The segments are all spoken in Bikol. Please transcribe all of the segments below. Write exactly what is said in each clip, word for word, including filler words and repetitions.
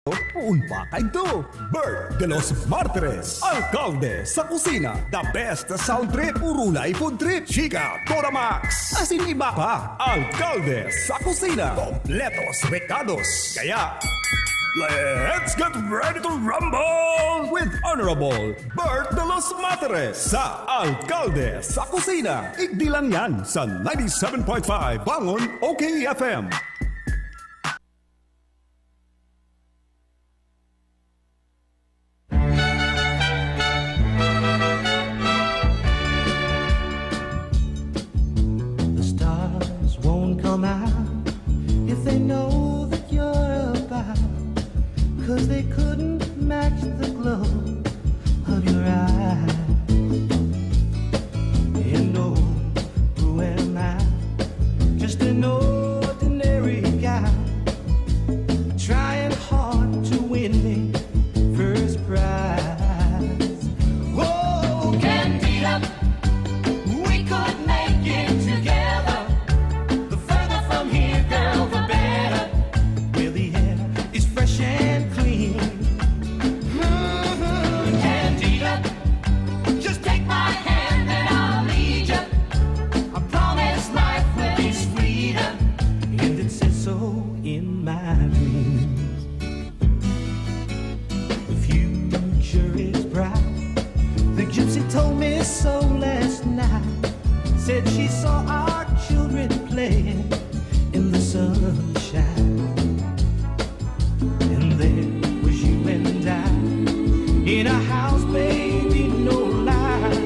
Poon pa kaidto, Bert de los Martires, alkalde sa kusina. The best sound trip, urulay food trip, chika, Toramax, asin iba pa. Alkalde sa kusina, kompletos rekados. Kaya, let's get ready to rumble with Honorable Bert de los Martires sa Alkalde sa Kusina. Igdi lang yan sa ninety-seven point five Bangon O K F M. The stars won't come out if they know that you're about. Cause they couldn't match the glow of your eyes. And oh, who am I? Just an ordinary guy trying hard to win the first prize. Oh, Candida, we could make it together. The further from here, girl, the better. Where the air is fresh and clean. Mm-hmm. Candida, just take my hand and I'll lead you. I promise life will be sweeter. And it says so in my dreams. The future is bright. The gypsy told me so last night. Said she saw our children playing in the sunshine. And there was you and I in a house, baby, no lie.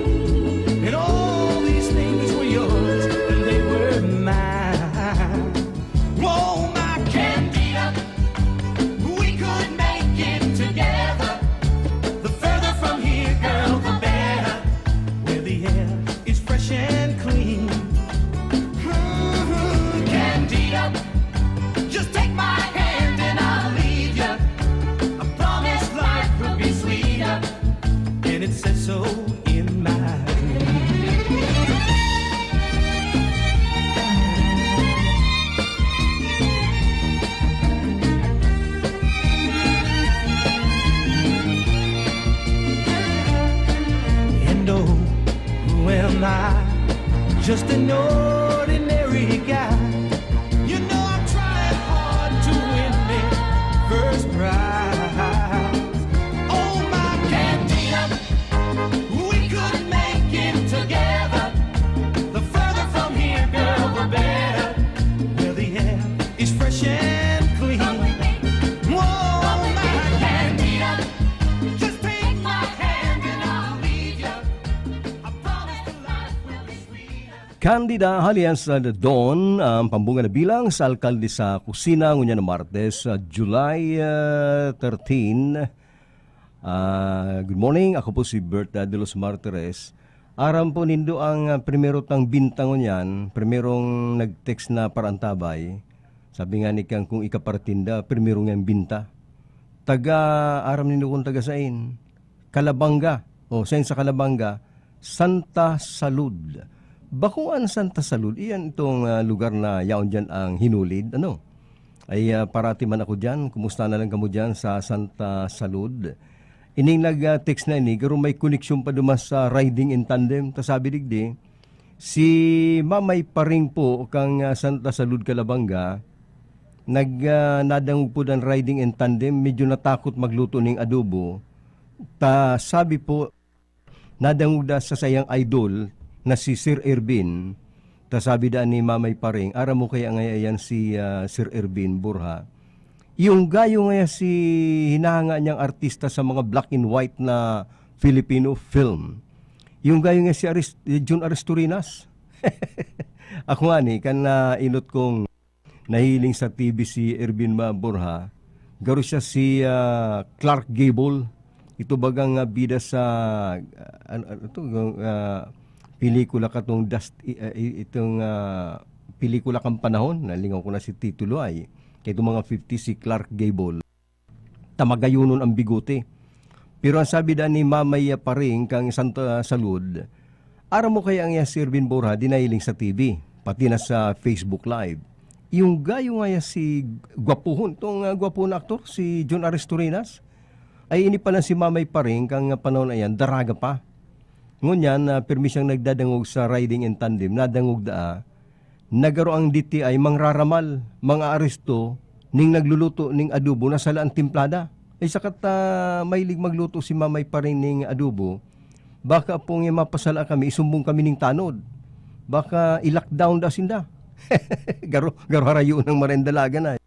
And all these things were yours and they were mine. Whoa, my Candida, we could make it together. The further from here, girl, the better. Where the air is fresh and clean. Mm-hmm. Candida, just take my hand and I'll lead you. I promise life will be sweeter. And it says so in my dreams. And oh, who am I? Just an ordinary guy. You know I'm trying hard to win the first prize. Oh, my Candida, we could make it together. The further from here, girl, the better. Where the air is fresh and clean. Whoa, my Candida, just take my hand and I'll lead you. I promise the life will be sweeter. Candida alias uh, Don, ang pambunga na bilang sa alkalde sa kusina ngunyan na Martes, uh, July uh, thirteen. Ah, good morning, ako po si Bert uh, de los Martires. Aram po nindo ang uh, primero tang binta ngunyan, primerong nag-text na paraantabay. Sabi nga ni kang kung ikapartinda, primero nga binta. Taga, aram nindo kung taga sain. Calabanga. O, sain sa Calabanga, Santa Salud. Bako an Santa Salud, iyan itong ah, lugar na yaon diyan ang Hinulid, ano? Ay ah, parati man ako diyan. Kumusta na lang kamo diyan sa Santa Salud? Ining nag-text na ini, garo may koneksyon pa duman sa riding in tandem. Ta sabi digdi, si Mamay Paring po kang ah, Santa Salud, Calabanga, nag ah, nadangog po dan riding in tandem, medyo natakot magluto ning adobo. Ta sabi po, nadangog da sa sayang idol na si Sir Ervin. Ta sabi da ni Mamay Paring, aram mo kaya ngaya yan si ah, Sir Ervin Borja? Yung gayo ngaya si hinahanga niyang artista sa mga black and white na Filipino film. Yung gayo nga si Aris, Jun Aristorinas. Ako nga ni, kan nainot kong nahiling sa T V si Ervin Ma Borja, garo siya si ah, Clark Gable. Ito bagang ah, bida sa ah, ano, ano to, ah, pelikula katong Dust, i- ah, i- itong ah, pelikula kang panahon, nalingaw ko na si titulo ay. Itong mga fifty si Clark Gable. Ta magayonon ang bigote. Pero ang sabi da ni Mamay Paring kang Santa Salud, aram mo kaya ang iya si Ervin Borja dinahiling sa T V, pati na sa Facebook Live. Yung gayo nga ya si gwapohon, itong, ah, gwapohon na aktor, si Jun Aristorinas. Ay, ini pala si Mamay Paring, kang panahon na yan, daraga pa. Ngunyan, ah, pirmi siyang nagdadangog sa riding in tandem, nadangog daa, na garo ang D T I mangraramal, mangaaresto, ning nagluluto ning adobo na sala ang timplada. Ay, saka ta mahilig magluto si Mamay Paring ning adobo, baka pong mapasala kami, isumbong kami ning tanod. Baka i-lockdown daw sinda. Garo, garo harayo ng marendalagan ay.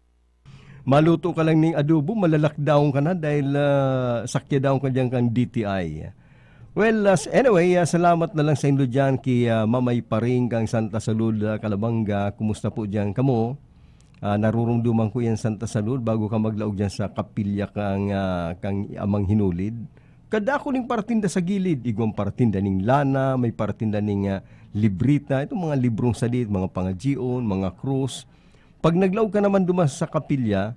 Maluto ka lang ning adobo, mala-lockdown ka na dahil, ah, sakya daw ka diyan kan D T I. Well, as, anyway, ah, salamat na lang sa indo diyan ki, ah, Mamay Paring kang Santa Salud, ah, Calabanga. Kumusta po diyan kamo? Ah, narurumduman ko yan, Santa Salud, bago ka maglaog diyan sa kapilya kang, ah, kang Amang Hinulid. Kadako ning paratinda sa gilid, igwang paratinda ning lana, may paratinda ning, ah, librita, itong mga librong sadit, mga pangadyion, mga krus. Pag naglaog ka naman duman sa kapilya,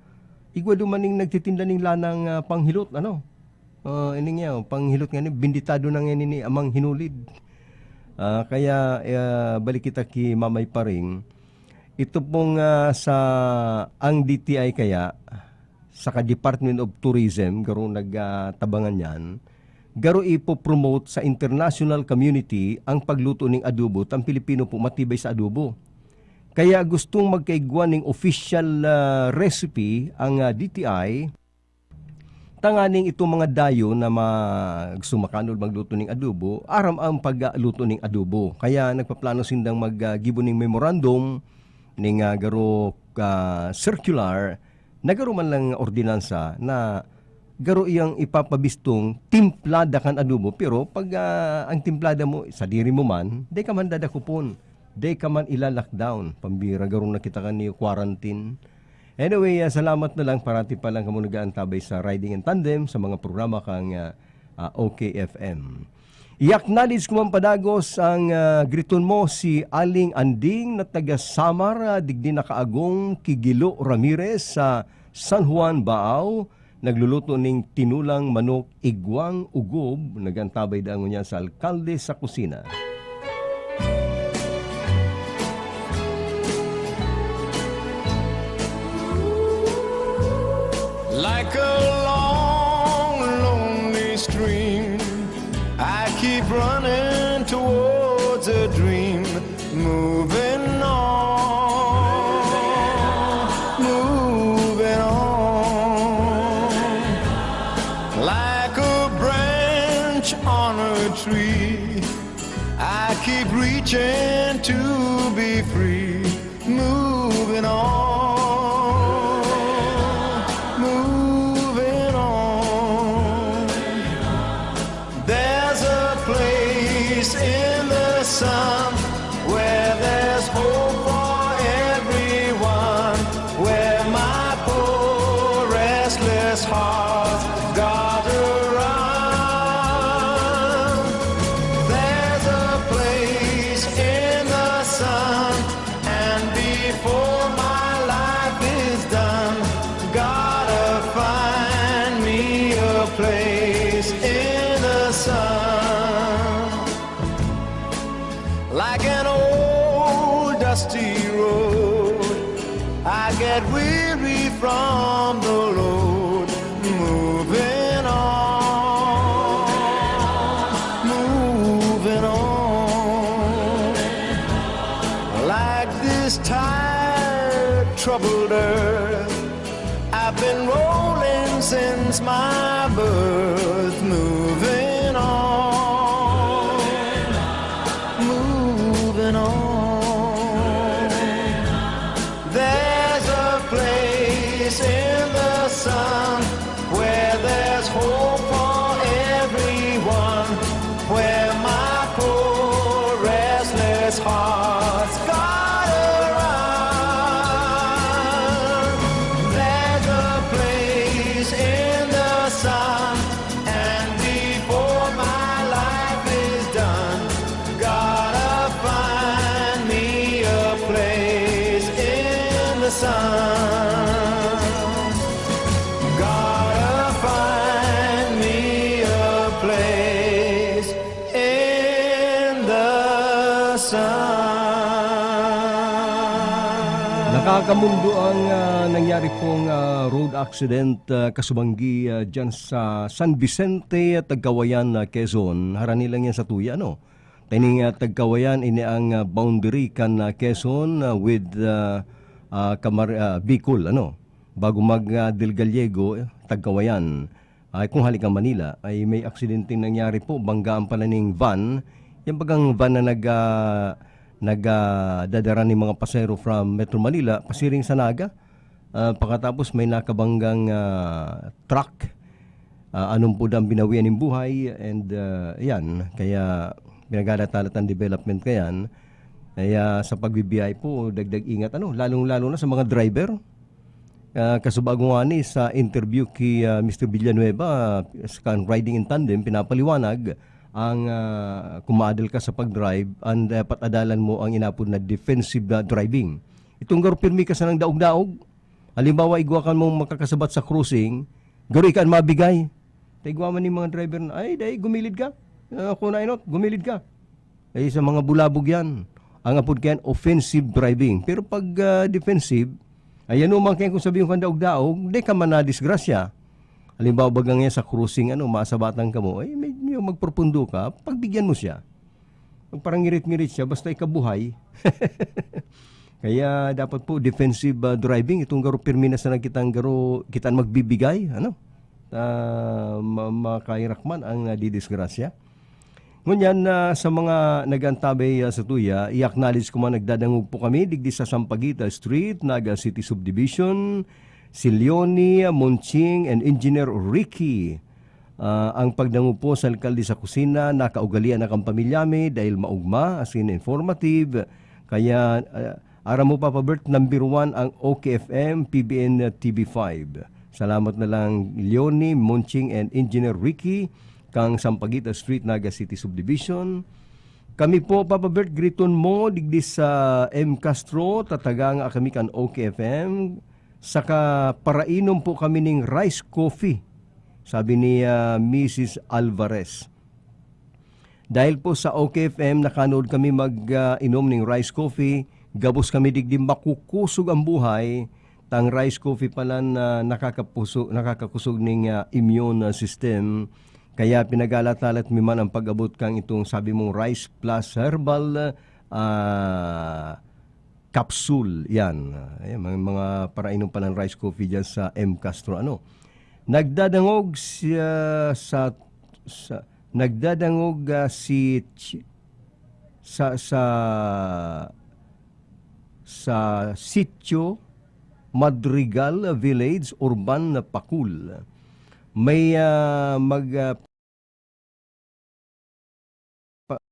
igwa duman ning nagtitinda ning lanang, ah, panghilot, ano? Ah, ining yaw, panghilot nga ni, benditado na nga ni, ni Amang Hinulid. Ah, kaya, ah, balik kita ki Mamay Paring. Ito pong, ah, sa, ang D T I kaya, saka Department of Tourism, garo nag, ah, tabangan yan, garo ipo-promote sa international community ang pagluto ning adobo, ta ang Pilipino po matibay sa adobo. Kaya gustong magkaigwa ning official, ah, recipe ang, ah, D T I, tanganing itong mga dayo na ma-, gusto makanod magluto ning adobo, aram ang pagluto ning adobo. Kaya nagpaplano sindang mag, ah, gibo ning memorandum, ning, ah, garo, ah, circular, na garo man lang ordinansa na garo iyang ipapabistong timplada kan adobo. Pero pag, ah, ang timplada mo, sadiri mo man, di ka man dadakopon, di ka man ila-lockdown. Pambira, garo na kita kan quarantine. Anyway, ah, salamat na lang. Parati pa lang kamo nag-aantabay sa Riding in Tandem sa mga programa kang, ah, ah, O K F M. I-acknowledge ko man padagos ang, ah, griton mo, si Aling Anding na taga Samar, ah, digdi nakaagong ki Gilo Ramirez sa San Juan, Baao, nagluluto ning tinulang manok, igwang ugob, nag-antabay daa ngunyan sa alkalde sa kusina. Like a long, lonely stream, I keep running towards a dream, moving on, moving on. Like a branch on a tree, I keep reaching to be free, moving on, moving on. There's a place in the sun where there's hope for everyone, where my poor restless heart gather round. There's a place in the sun, and before my life is done, gotta find me a place in the sun. Like an old dusty road, I get weary from the load, moving on, moving on. Like this tired, troubled earth, I've been rolling since my birth, moving on, moving on. There's a place in the sun where there's hope for everyone, where my poor restless heart's gotta run. There's a place in the sun, and Kamundo ang, ah, nangyari pong, ah, road accident, ah, kasubanggi, ah, dyan sa San Vicente, Tagkawayan, ah, Quezon. Harani lang yan sa tuya, no? Taining, ah, Tagkawayan, ini ang, ah, boundary kan, ah, Quezon, ah, with, ah, ah, Camar-, ah, Bicol, ano? Bago mag, ah, Del Gallego, eh, Tagkawayan. Ay, kung hali kang Manila, ay may aksidenteng nangyari po, banggaan pala ning van. Yan bagang van na nag, ah, nag, ah, dadara ning mga pasahero from Metro Manila, pasiring sa Naga. Ah, pagkatapos may nakabanggang, ah, truck. Ah, anong po ang binawian ng buhay and, ah, yan, kaya pinaghalat-halat ang development kayan. Kaya sa pagbibiyahe po, dagdag ingat, ano, lalong-lalo na sa mga driver. Ah, kasubago nga ni sa interview ki, ah, Mister Villanueva, ah, sa kan Riding in Tandem, pinapaliwanag ang, ah, kung maadal ka sa pag-drive, ang dapat adalan mo ang inapod na defensive, ah, driving. Itong garo pirmi ka sanang daog-daog. Halimbawa, igwa ka mong makakasabat sa crossing, garo ika an mabigay. Ta igwa man ning mga driver na, "Ay, dai, gumilid ka. Ah, ako na inot, gumilid ka." Ay, sa mga bulabog yan. Ang apod kayan, offensive driving. Pero pag, ah, defensive, ay ano man kayan kung sabihin kang daog-daog, di ka man nadisgrasya. Halimbawa, baga ngayon sa crossing, ano, masabatan ka mo, eh, medyo magpropundo ka, pagbigyan mo siya. Magparangirit-ngirit siya, basta ikabuhay. Kaya dapat po, defensive, ah, driving, itong garo pirmi na sana kitang garo, kitang magbibigay, ano? Ah, ma-, makahirak man ang nadidisgrasya. Ngunyan, ah, sa mga nag-antabay, ah, sa tuya, i-acknowledge ko man nagdadangog po kami digdi sa Sampaguita Street, Naga City Subdivision, si Leonie, ah, Monching, and Engineer Ricky. Ah, ang pagdangog po sa alkalde sa kusina, nakaugalian na kan pamilya mi dahil maugma, as in informative. Kaya, ah, aram mo, Papa Bert, number one ang O K F M, P B N, ah, T V five. Salamat na lang, Leonie, Monching, and Engineer Ricky, kang Sampaguita Street, Naga City Subdivision. Kami po, Papa Bert, griton mo, digdi sa M Castro, tataga nga kami kan O K F M, saka parainom po kami ning rice coffee, sabi ni, ah, Missus Alvarez. Dahil po sa O K F M, nakanood kami mag, ah, inom ning rice coffee, gabos kami digdi makukusog ang buhay, tang rice coffee pala na nakakapuso-, nakakakusog ning, ah, immune, ah, system. Kaya pinaghalat-halat mi man ang pag-abot kang itong sabi mong rice plus herbal, ah, capsule. Yan. Ayan, mga, mga parainom palang rice coffee dyan sa M Castro. Ano? Nagdadangog siya sa, sa, nagdadangog, ah, si Ch-, sa, sa, sa Sitio Madrigal Village, Urban, Pakul. May, ah, mag, ah, pa-,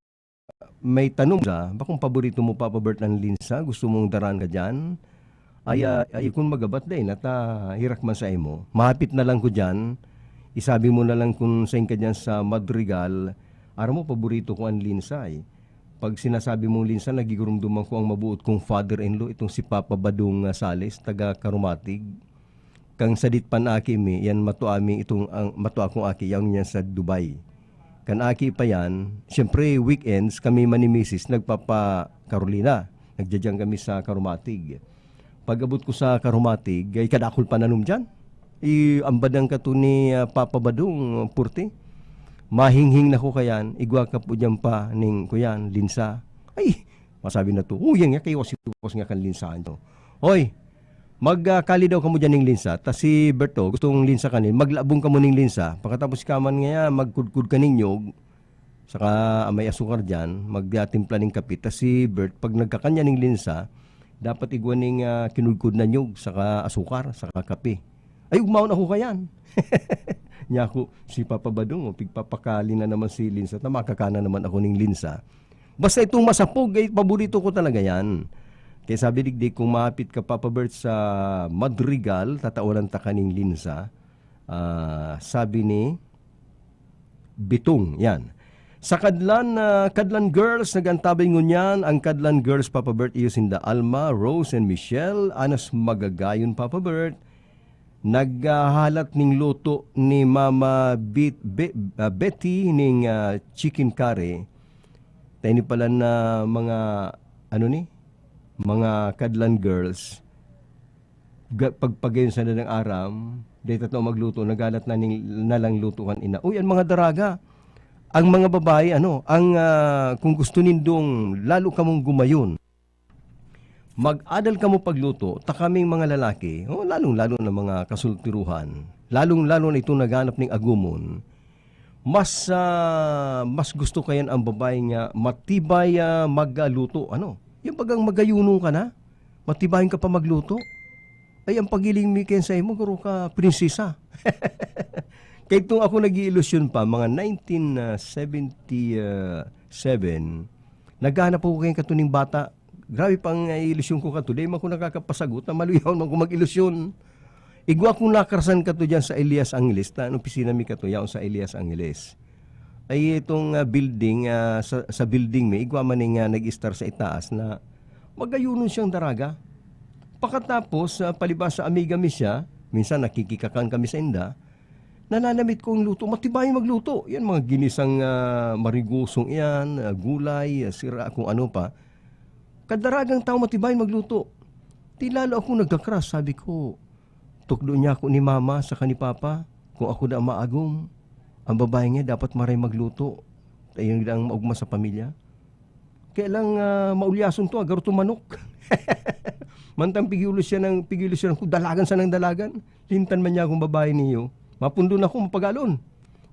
may tanom sa, bakong paborito mo, Papa Bert, ang linsa? Gusto mong daran ka diyan? Ay, ah, ay, kun magabat dai na ta, herak man sa imo. Mahapit na lang ko diyan. Isabi mo na lang kun sain ka diyan sa Madrigal. Aram mo, paborito ko ang linsa, eh. Pag sinasabi mong linsa, nagigurumduman ko ang mabuot kong father-in-law, itong si Papa Badong, ah, Sales, taga Karumatig. Kang sadit pan aki mi, yan matua mi itong, ang matua kong aki, yaon niya sa Dubai. Kan aki pa yan, siyempre weekends, kami man ni misis nagpapa-Carolina. Nagdidiyan kami sa Karumatig. Pag-abot ko sa Karumatig, ay kadakol pananom diyan. I-, ang badang kato ni, ah, Papa Badong, Purti. Mahinghing na ko kayan, igwa ka po diyan pa ning, kuyan, linsa. Ay, masabi na to, "Oh, yan nga, kayo kasi was nga kan linsahan to." Hoy, mag, ah, kali daw kamo diyan ning linsa. Ta si Berto, gustong linsa kanin, maglabong kamo ning linsa. Pagkatapos ka man nga, magkudkod ka ning nyog, saka may asukar diyan, magtimpla ning kape. Ta si Bert, pag nagkakan niya ning linsa, dapat igwa ning, ah, kinudkod na nyog, saka asukar, saka kape. Ay, ugmaon ako kayan. Nya ako, si Papa Badong, oh, pigpapakali na naman si linsa, ta makakana naman ako ning linsa. Basta itong masapog, eh, paborito ko talaga yan. Kaya sabi digdi, kung mahapit ka, Papa Bert, sa Madrigal, tatawanan ta ka ning linsa. Ah, sabi ni Bitong, yan. Sa Kadlan, ah, Kadlan Girls, nag-antabay ngunyan ang Kadlan Girls, Papa Bert, iyo sinda Alma, Rose, and Michelle. Anas magagayon, Papa Bert. Naghahalat ning luto ni Mama Bit-, Be-, ah, Betty ning, ah, chicken curry. Tayo ni pala na mga, ano ni? Mga Kadlan Girls. ga-, pagpagayon sana ng aram, dai ta tao magluto, naghalat na ning, na lang luto kan ina. Uy, ang mga daraga, ang mga babae, ano, ang, ah, kung gusto nindong lalo kamong gumayon, mag-adal kamo pagluto, ta kaming mga lalaki, oh, lalong-lalo na mga kasultiruhan, lalong-lalo na itong naghanap ning agumon, mas, ah, mas gusto kayan ang babae nga matibay, ah, magluto, ano? Yung bagang magayuno ka na, matibayan ka pa magluto. Ay, ang pagiling mi kayan sa imo, garo ka, prinsesa. Kaya itong ako nag-iilusyon pa, mga nineteen seventy-seven, naghahanap ako kayan katuning bata. Grabe pang, ah, ilusyon ko kato. Dai man ko nakakapasagot na maluyaw man ko mag-ilusyon. Igwa kong nakarasan kato diyan sa Elias Angeles, ta an opisina mi kato, yaon sa Elias Angeles. Ay itong, ah, building, ah, sa, sa building mi, igwa man ning, ah, nag-istar sa itaas na magayonon siyang daraga. Pakatapos, ah, palibasa amiga mi siya, minsan nakikikakan kami sainda, nananamit kong luto, matibayan magluto. Yan mga ginisang, ah, marigosong iyan, ah, gulay, ah, sira, kung ano pa. Kadaragang tao matibayan magluto. Di lalo akong nagka-crush, sabi ko, "Tukdo niya ako ni mama saka ni papa kung ako daa maagom. Ang babae nga dapat maray magluto. Ayun ang maugma sa pamilya." Kaya lang, ah, maulyason to, ah, garo to manok. Mantang pigilo siya ng, pigilo siya ng, "Dalagan sanang dalagan. Lintan man niya akong babae niyo. Mapundon ako, mapagalon."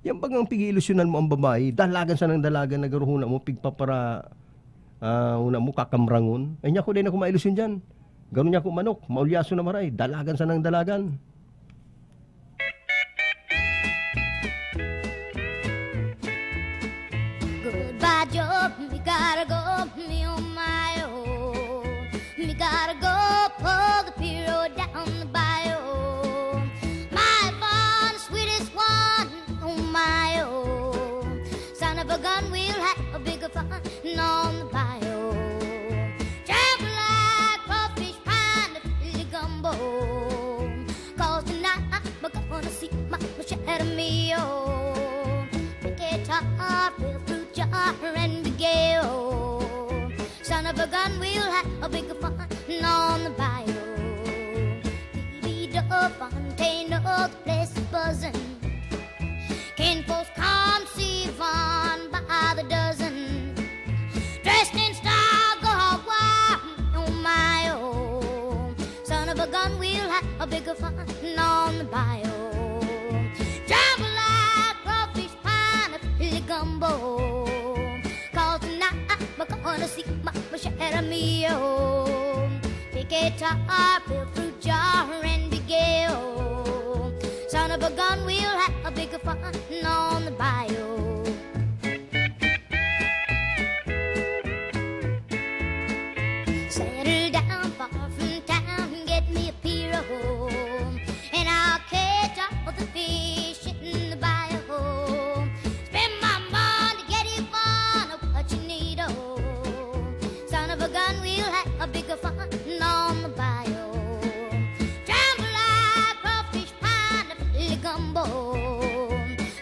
Yan bagang pig-iilusyonan mo ang babae, dalagan sanang dalagan na garo huna mo, pigpapara-, ah, huna mo, kakamrangon. Ay, niya ko, dai na ko mailusyon diyan. Garo niya ko manok, maulyaso na maray, dalagan sanang dalagan. Goodbye, Joe. Me gotta go, me oh my oh. Me gotta go pull the pirogue down the bayou. My fun, sweetest one, oh my oh. Son of a gun, we'll have a bigger fun on the bayou. Jambalaya, crawfish, pineapple, gumbo. 'Cause tonight we're gonna see Mama Sherry Mio. Pick it up, feel through jar and begay. Son of a gun, we'll have a big fun on the bayou. Baby, the fontaine, oh, the place is buzzing. Kinfolks come see Yvonne by the dozen. Dressed in style, go hog wild, oh my, oh. Son of a gun, we'll have a bigger fun on the bayou. Jambalaya, crawfish, pineapple, gumbo. 'Cause tonight we're gonna see Mama Sherry Mio. Pick it up, feel through jar and begay. Son of a gun, we'll have a bigger fun on the bayou. Settle down far from town, get me a pirogue, and I'll catch all the fish in the bayou. Spend my money, get it on what you need, oh. Son of a gun, we'll have a bigger fun on the bayou. Jambalaya, crawfish, pineapple, gumbo.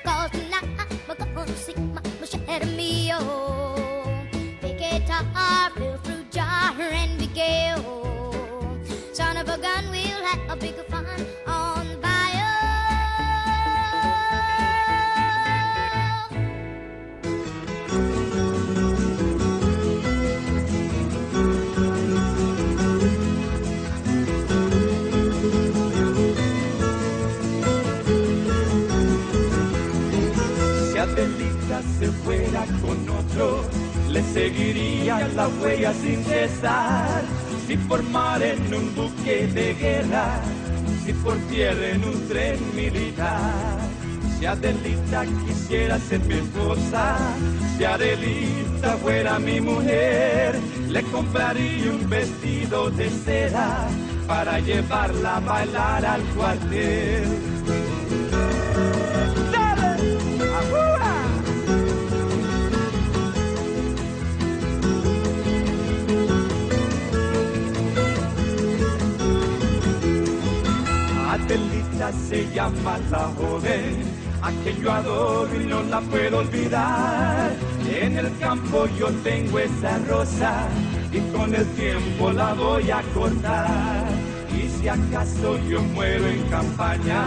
'Cause tonight we're gonna see Mama Sherry Mio. Pick it up, feel through jar and begay. Son of a gun, we'll have a bigger fun on the bayou. Si Adelita se fuera con otro, le seguiría la huella sin cesar. Si por mar en un buque de guerra, si por tierra en un tren militar. Si Adelita quisiera ser mi esposa, si Adelita fuera mi mujer, le compraría un vestido de seda para llevarla a bailar al cuartel. ¡Dale! ¡Ajúa! Adelita se llama la joven, a quien yo adoro y no la puedo olvidar. En el campo yo tengo esa rosa y con el tiempo la voy a cortar. Y si Si acaso yo muero en campaña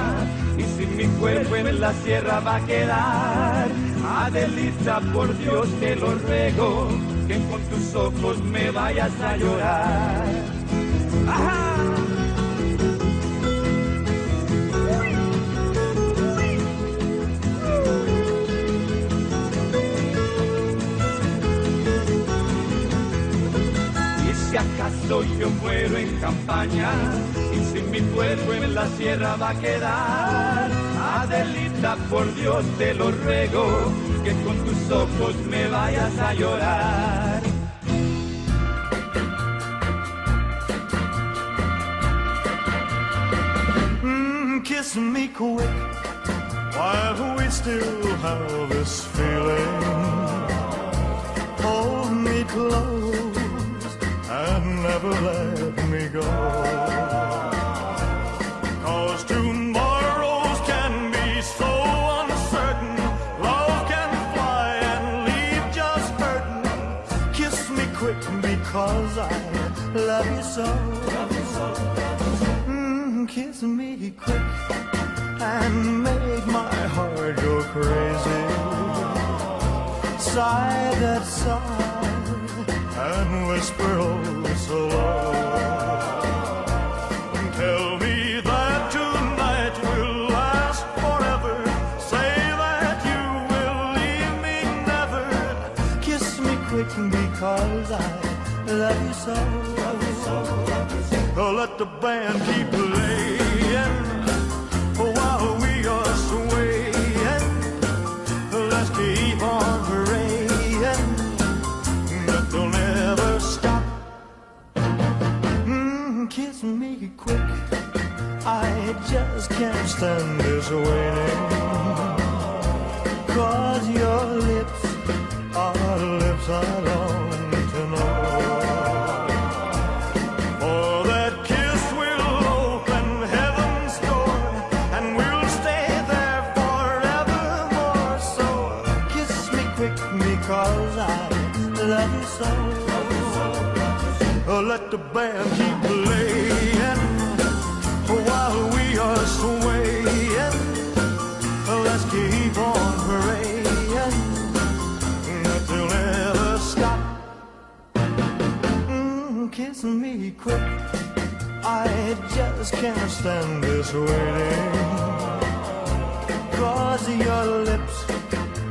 y si mi cuerpo en la sierra va a quedar, Adelita, por Dios te lo ruego, que con tus ojos me vayas a llorar. ¡Ajá! Y si acaso yo muero en campaña, y si mi cuerpo en la sierra va a quedar, Adelita, por Dios te lo ruego, que con tus ojos me vayas a llorar. Mm, kiss me quick while we still have this feeling. Hold me close and never let me go. 'Cause tomorrows can be so uncertain. Love can fly and leave just hurting. Kiss me quick because I love you so. Mm, kiss me quick and make my heart go crazy. Sigh that sigh and whisper oh so low. Tell me that tonight will last forever. Say that you will leave me never. Kiss me quick because I love you so. Let the band keep playing while we are swaying. Let's keep on praying that they'll never stop. Mm, kiss me quick. I just can't stand this waiting. 'Cause your lips are lips I long to know. For that kiss will open heaven's door, and we'll stay there forevermore. So kiss me quick because I love you so. Let the band keep playing while we are swaying. Let's keep on praying that they'll never stop. Mm, kiss me quick. I just can't stand this waiting. 'Cause your lips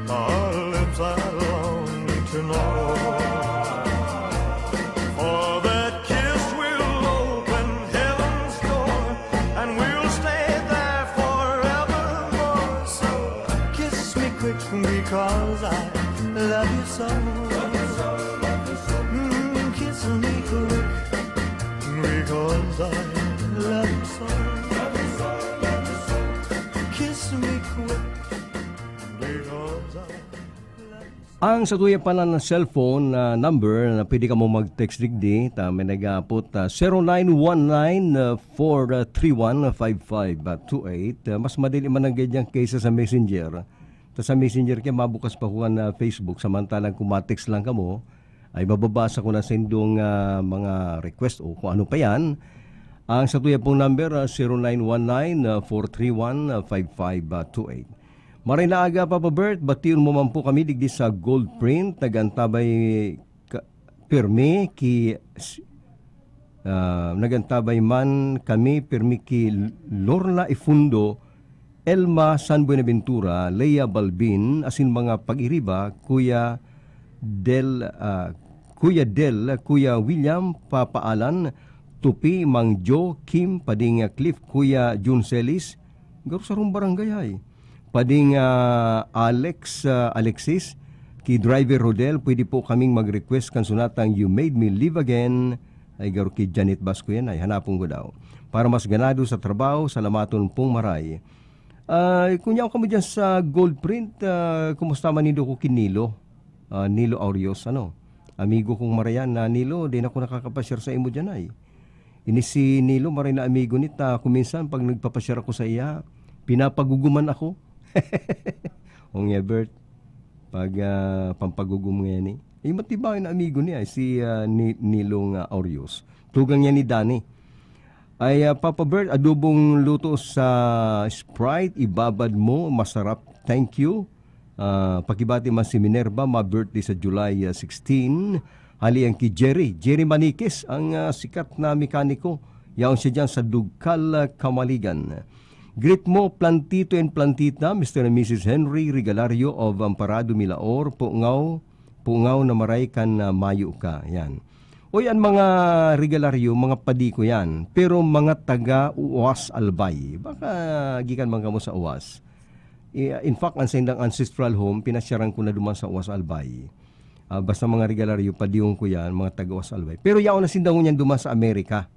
are lips I long to know. For that kiss will open heaven's door, and we'll stay there forevermore. So kiss me quick because I love you so. Mm, kiss me quick because I love you so. Kiss me quick because I love you so. Ang satuya pa na cellphone na number na pwede kamo mag-text digdi, ta may nag-aapot, ah, zero nine one nine, four three one, five five two eight. Ah, mas madali man ang ganyan kaysa sa Messenger. Ta sa Messenger kaya mabukas pa ko kan, ah, Facebook, samantalang kung ma-text lang kamo, ay mababasa ko na sa indong, ah, mga request o kung ano pa yan. Ang satuya pong number, ah, zero nine one nine, four three one, five five two eight. Maray na aga, Papa Bert, bation mo man po kami digdi sa Gold Print, nag-antabay ka, pirmi ki, s-, ah, nag-antabay man kami pirmi ki Lorna Ifundo, Elma San Buenaventura, Lea Balbin, asin mga pag-iriba, Kuya Del, ah, Kuya Del, Kuya William, Papa Alan, Tupi, Mang Jo, Kim, Pading, ah, Cliff, Kuya Jun Celis, garo sarong barangay hay. Pading, ah, Alex, ah, Alexis, ki Driver Rodel, pwede po kaming mag-request kan sonatang You Made Me Live Again, ay garo ki Janet Basco yan ay, hanapon ko daw. Para mas ganado sa trabaho, salamaton pong maray. Ay, kung yaon kamo dyan sa Gold Print, ah, kumusta man nindo ko ki Nilo? Ah, Nilo Aureos, ano? Amigo kong marayan na Nilo, di na ako nakakapasyar sa imo dyan ay. Ini si Nilo, maray na amigo ni ta, kung minsan pag nagpapasyar ako sa iya, pinapaguguman ako. O nga, Bert, pag, ah, pampagugum ngayon eh. Ay, matibay na amigo niya, si, ah, Ni-, Nilo nga Aureos. Tugang niya ni Danny. Ay, ah, Papa Bert, adobong luto sa Sprite, ibabad mo, masarap. Thank you. Ah, pakibati man si Minerva, ma-birthday sa July, ah, sixteen. Hali yan ki Jerry. Jerry Maniquez, ang, ah, sikat na mekaniko. Yaon siya dyan sa Dugcal, ah, Camaligan. Greet mo, Plantito and Plantita, Mister and Missus Henry Regalario of Amparado, Milaor, Pungaw, Pungaw na maray kan, ah, mayo ka. Yan. Oy, an mga Regalario, mga padi ko yan. Pero mga taga Uwas, Albay. Baka gikan man kamo sa Uwas. I-, in fact, ang saindang ancestral home, pinasyaran ko na duman sa Uwas, Albay. Ah, basta mga Regalario, padihon ko yan, mga taga Uwas, Albay. Pero yaon na sinda ngunyan duman sa Amerika.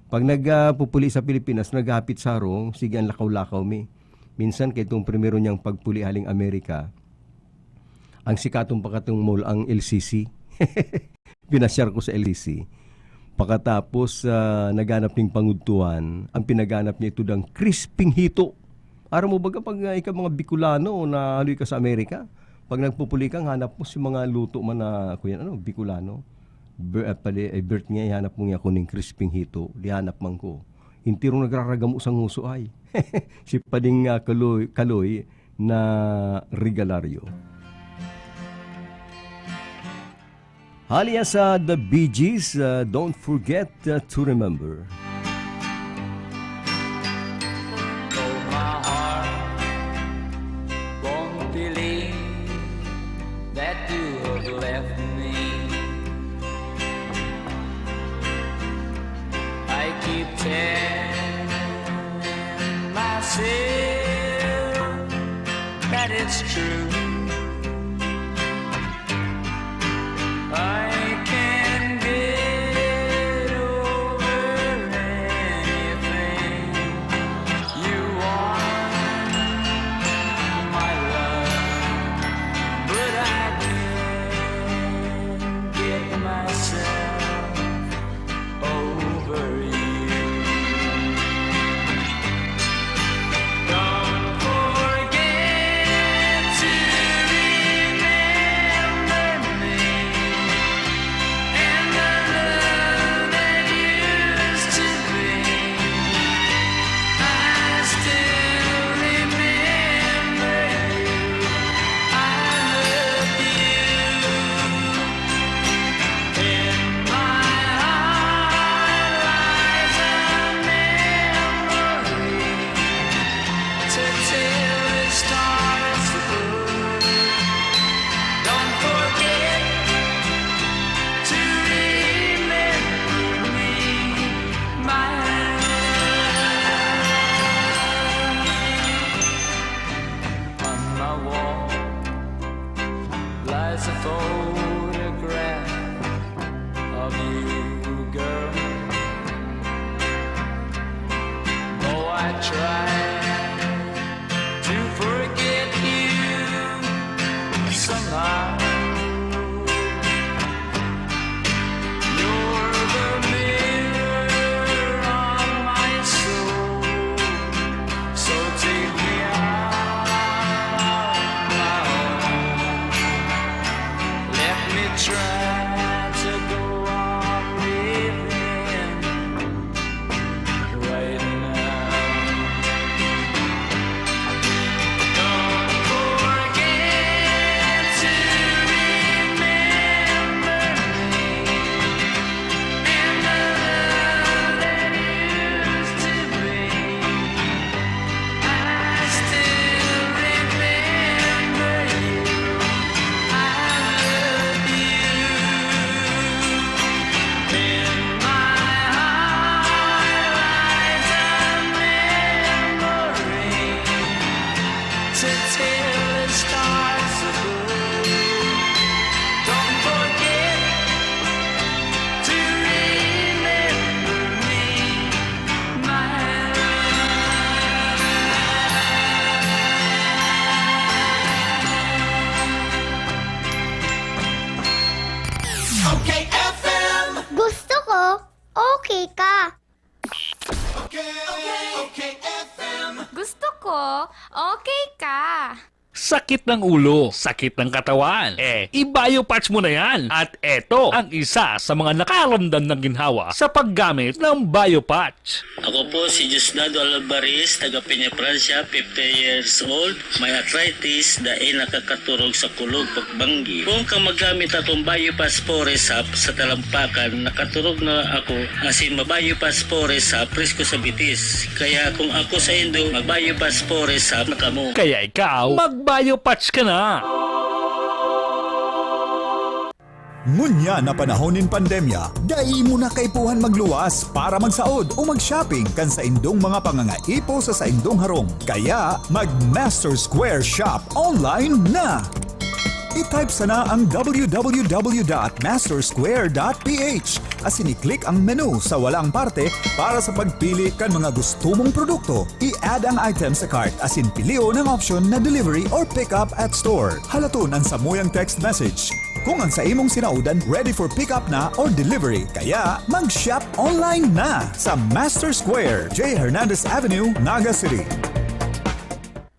Pag nag, ah, pupuli sa Pilipinas, naghahapit sa harong, sige, ang lakaw-lakaw mi. Minsan, kay itong primero niyang pagpuli haling Amerika, ang sikatong pakatong mall, ang L C C. Pinasyar ko sa L C C. Pakatapos, ah, naghanap ning pangudtuhan, ang pinaghanap niya ito dang crisping hito. Aram mo baga pag, ah, ika mga Bicolano na haloy ka sa Amerika, pag nagpupuli ka, hanap mo si mga luto man na, kuya, ano, Bicolano. Ber-, ah, pali, eh, Bert nga, ihanap mo nga ako ning crisping hito, di hanap man ko. Intirong nagraragamo sa nguso ay. Si Pading, ah, Kaloy, Kaloy na Regalario. Hali yan sa The Bee Gees, uh, Don't Forget, uh, to Remember. Though my heart won't believe that you have left me, I keep telling myself that it's true. I can get over anything you want, my love, but I can't get myself over you. Don't forget to remember me and the love that used to be. I still remember you. I love you. In my heart lies a memory to tell the stars above. Don't forget to remember me, my love. On my wall lies a photograph of you, girl. Though I try to forget you somehow, you're the mirror on my soul. So take me out, my own. Let me try to go on living right now. Don't forget to remember me. And the love that used to be, I still remember you. I love you. In my heart lies a memory to tell the stars above. Don't forget to remember me, my love. Okay F M. Gusto ko, okay ka. Okay, okay F M. Gusto ko, okay ka. Sakit ng ulo, sakit ng katawan. Eh, i-Biopatch mo na yan. At eto ang isa sa mga nakaramdam ng ginhawa sa paggamit ng Biopatch. Ako po si Diosdado Alvarez, taga Peña, Francia, fifty years old, may arthritis, dai nakakaturog sa kulog pagbanggi. Kung ka magamit atong Biopatch Forest Hop sa talampakan, nakaturog na ako, asin ma-Biopatch Forest Hop, presko sa bitis. Kaya kung ako sa indo, mag-Biopatch Forest Hop na kamo. Kaya ikaw, mag-Biopatch ka na! Ngunyan na panahon nin pandemya, dai mo na kaipuhan magluwas para magsaod o mag-shopping kan saindong mga pangangaipo sa saindong harong. Kaya, mag-Master Square Shop online na! I-type sana ang www.mastersquare.ph asin i-click ang menu sa walang parte para sa pagpili kan mga gusto mong produkto. I-add ang item sa cart asin pilion ang option na delivery or pick up at store. Halaton ang samuyang text message kung ang sa imong sinaodan ready for pick up na or delivery. Kaya mag-shop online na sa Master Square, J Hernandez Avenue, Naga City.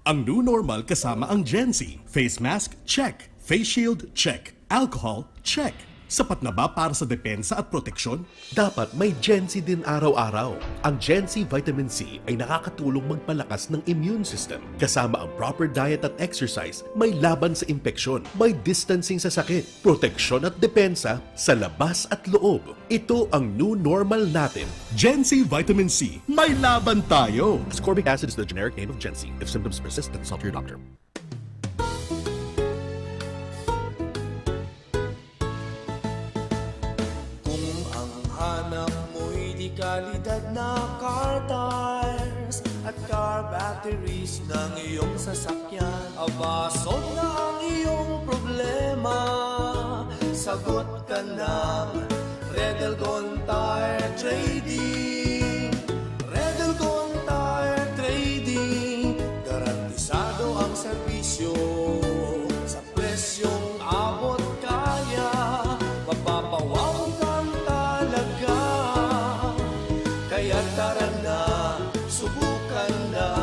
Ang new normal kasama ang Gen Z. Face mask, check. Face shield, check. Alcohol, check. Sapat na ba para sa depensa at proteksyon? Dapat may Gen Z din araw-araw. Ang Gen Z Vitamin C ay nakakatulong magpalakas ng immune system, kasama ang proper diet at exercise, may laban sa impeksyon, may distancing sa sakit, proteksyon at depensa sa labas at loob. Ito ang new normal natin. Gen Z Vitamin C, may laban tayo! Ascorbic acid is the generic name of Gen Z. If symptoms persist, consult your doctor. Kung ang hanap mo'y dekalidad na car tires at car batteries ng iyong sasakyan, aba, solve na ang iyong problema. Sagot ka ng Red Elgon Tire Trading. Red Elgon Tire Trading, garantisado ang serbisyo. Sa presyong abot kaya, mapapawaw kang talaga. Kaya tara na, subukan na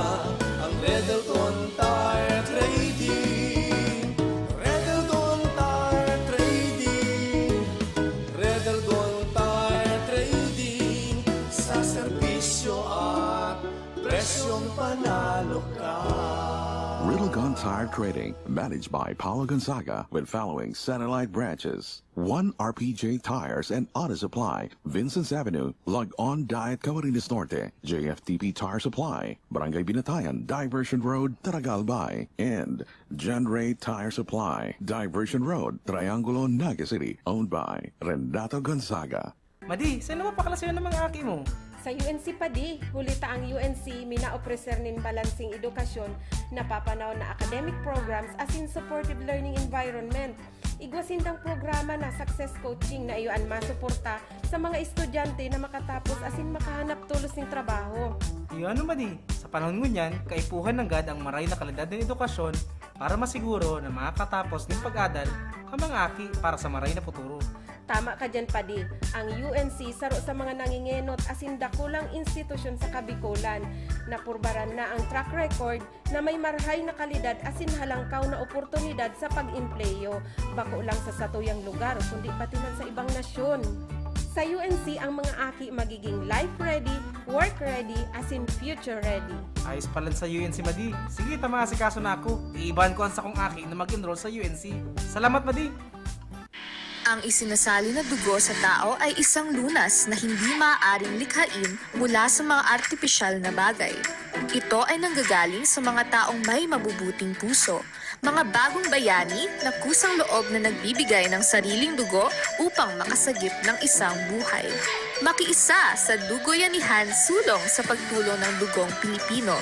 ang Red Elgon Tire Trading. Red Elgon Tire Trading. Red Elgon Tire Trading. Sa serbisyo at presyong panalo ka. Red Elgon Tire Trading, managed by Paulo Gonzaga, with following satellite branches: one R P J Tires and Auto Supply, Vincent's Avenue, Log-On Diet, Camarines Norte; J F T P Tire Supply, Barangay Binatayan, Diversion Road, Taragal Bay; and John Ray Tire Supply, Diversion Road, Triangulo, Naga City, owned by Renato Gonzaga. Madi, saen mo papakalasayon an mga aki mo? Sa U N C, Padi. Huli ta ang U N C minaopreser nin balanseng edukasyon, napapanahon na academic programs asin supportive learning environment. Igwa sindang programa na Success Coaching na iyo an masuporta sa mga estudyante na makatapos asin makahanap tolos nin trabaho. Iyo ano, Madi, sa panahon ngunyan, kaipuhan nanggad ang maray na kalidad nin edukasyon para masiguro na makakatapos nin pag-adal ang mga aki para sa maray na futuro. Tama ka diyan, Padi. Ang U N C saro sa mga nangingenot asin dakulang institusyon sa Kabikolan. Napurbaran na ang track record na may marhay na kalidad asin halangkaw na oportunidad sa pag-empleyo, bako lang sa satuyang lugar, kundi pati man sa ibang nasyon. Sa U N C, ang mga aki magiging life ready, work ready, asin future ready. Ayos palan sa U N C, Madi. Sige, ta maasikaso na ako. Iibahan ko ang sakong aki na mag-enroll sa U N C. Salamat, Madi! Ang isinasali na dugo sa tao ay isang lunas na hindi maaaring likhain mula sa mga artipisyal na bagay. Ito ay nanggagaling sa mga taong may mabubuting puso, mga bagong bayani na kusang loob na nagbibigay ng sariling dugo upang makasagip ng isang buhay. Makiisa sa Dugoyanihan Sulong sa pagtulong ng dugong Pilipino.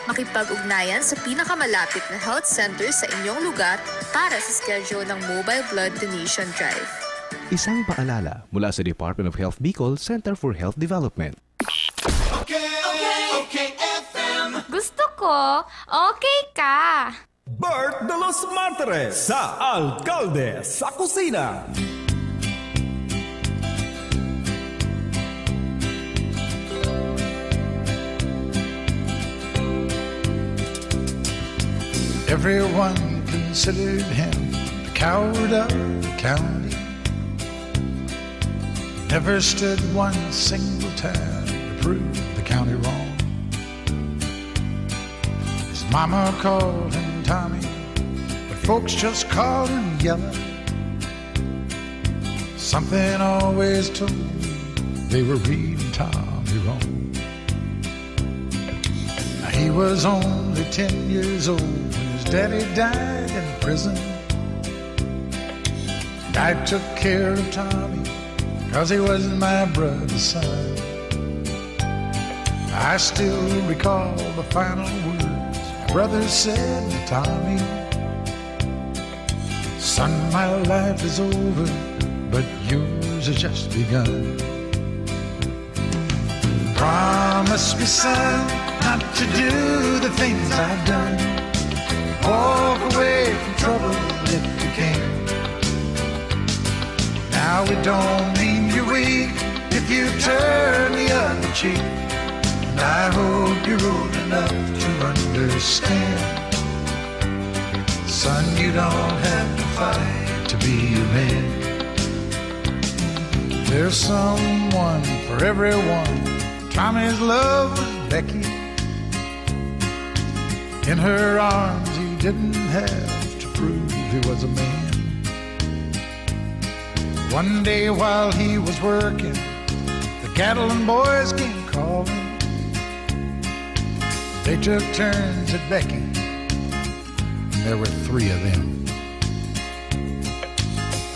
Makipag-ugnayan sa pinakamalapit na health center sa inyong lugar para sa schedule ng Mobile Blood Donation Drive. Isang paalala mula sa Department of Health Bicol Center for Health Development. Okay, okay, okay, F M. Gusto ko, okay ka. Bert de los Martires sa Alkalde sa Kusina. Everyone considered him the coward of the county. Never stood one single time to prove the county wrong. His mama called him Tommy, but folks just called him Yellow. Something always told me they were reading Tommy wrong. He was only ten years old when his daddy died in prison. And I took care of Tommy, cause he was my brother's son. I still recall the final words my brother said to Tommy. Son, my life is over, but yours has just begun. Promise me, son, not to do the things I've done. Walk away from trouble if you can. Now it don't mean you're weak if you turn the other cheek. And I hope you're old enough to understand. Son, you don't have to fight to be a man. There's someone for everyone. Tommy's love was Becky. In her arms, he didn't have to prove he was a man. One day while he was working, the Gatlin boys came calling. They took turns at Becky. There were three of them.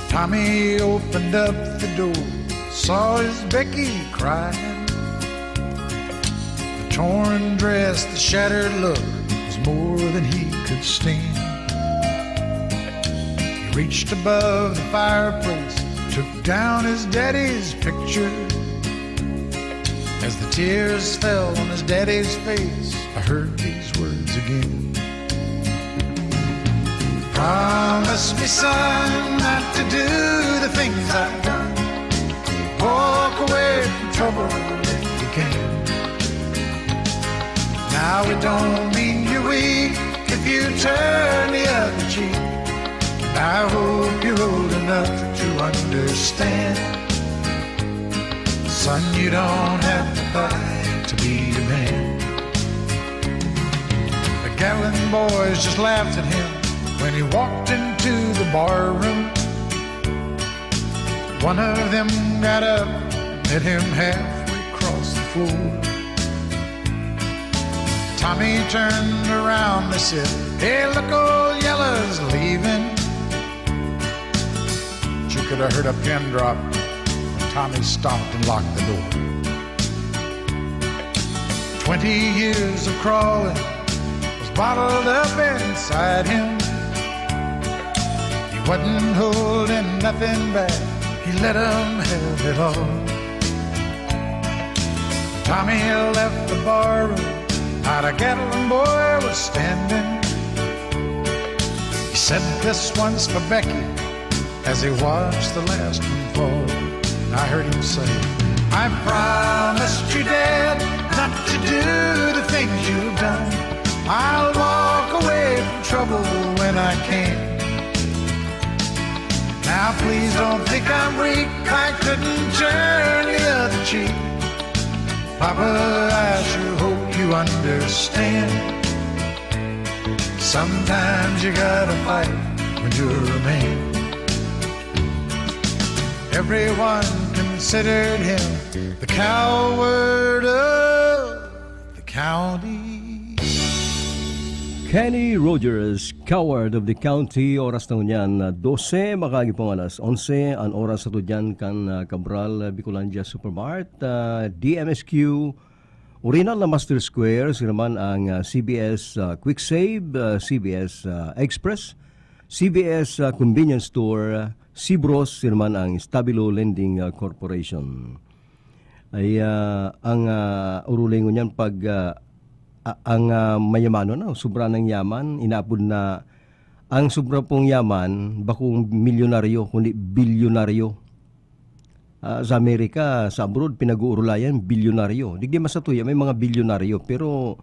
Tommy opened up the door, saw his Becky crying. The torn dress, the shattered look was more than he could stand. He reached above the fireplace, took down his daddy's picture. As the tears fell on his daddy's face, I heard these words again. Promise me, son, not to do the things I've done. Walk away from trouble if you can. Now it don't mean you're weak if you turn the other cheek. I hope you're old enough to understand. Son, you don't have to fight to be a man. The Gatlin boys just laughed at him when he walked into the bar room. One of them got up, met him halfway across the floor. Tommy turned around, they said, "Hey, look, old Yellow's leaving." But you could have heard a pin drop when Tommy stopped and locked the door. Twenty years of crawling was bottled up inside him. He wasn't holding nothing back, he let 'em have it all. Tommy left the bar room, not a Gatlin boy was standing. He said this once for Becky as he watched the last one fall. And I heard him say, "I promised you, Dad, not to do the things you've done. I'll walk away from trouble when I can. Now please don't think I'm weak, I couldn't turn the other cheek. Papa, I sure hope you understand. Sometimes you gotta fight when you're a man." Everyone considered him the coward of the county. Kenny Rogers, Coward of the County. Oras na ngunyan, dose, makagi pong alas onse. An oras sa tudyan kan ah, Cabral, ah, Bicolandia Supermart, ah, D M S Q, Urinal na Master Square, sira man ang ah, C B S ah, Quick Save, ah, C B S ah, Express, C B S ah, Convenience Store, ah, Sibros, sira man ang Stabilo Lending ah, Corporation. Ay ah, ang ah, uruling ngunyan pag ah, a- ang ah, mayamanon na, sobra ng yaman, inapod na ang sobra pong yaman, bakong milyonaryo, kundi bilyonaryo. Ah, sa Amerika, sa abroad, pinag-uurulayan, bilyonaryo. Digdi masatuya, may mga bilyonaryo, pero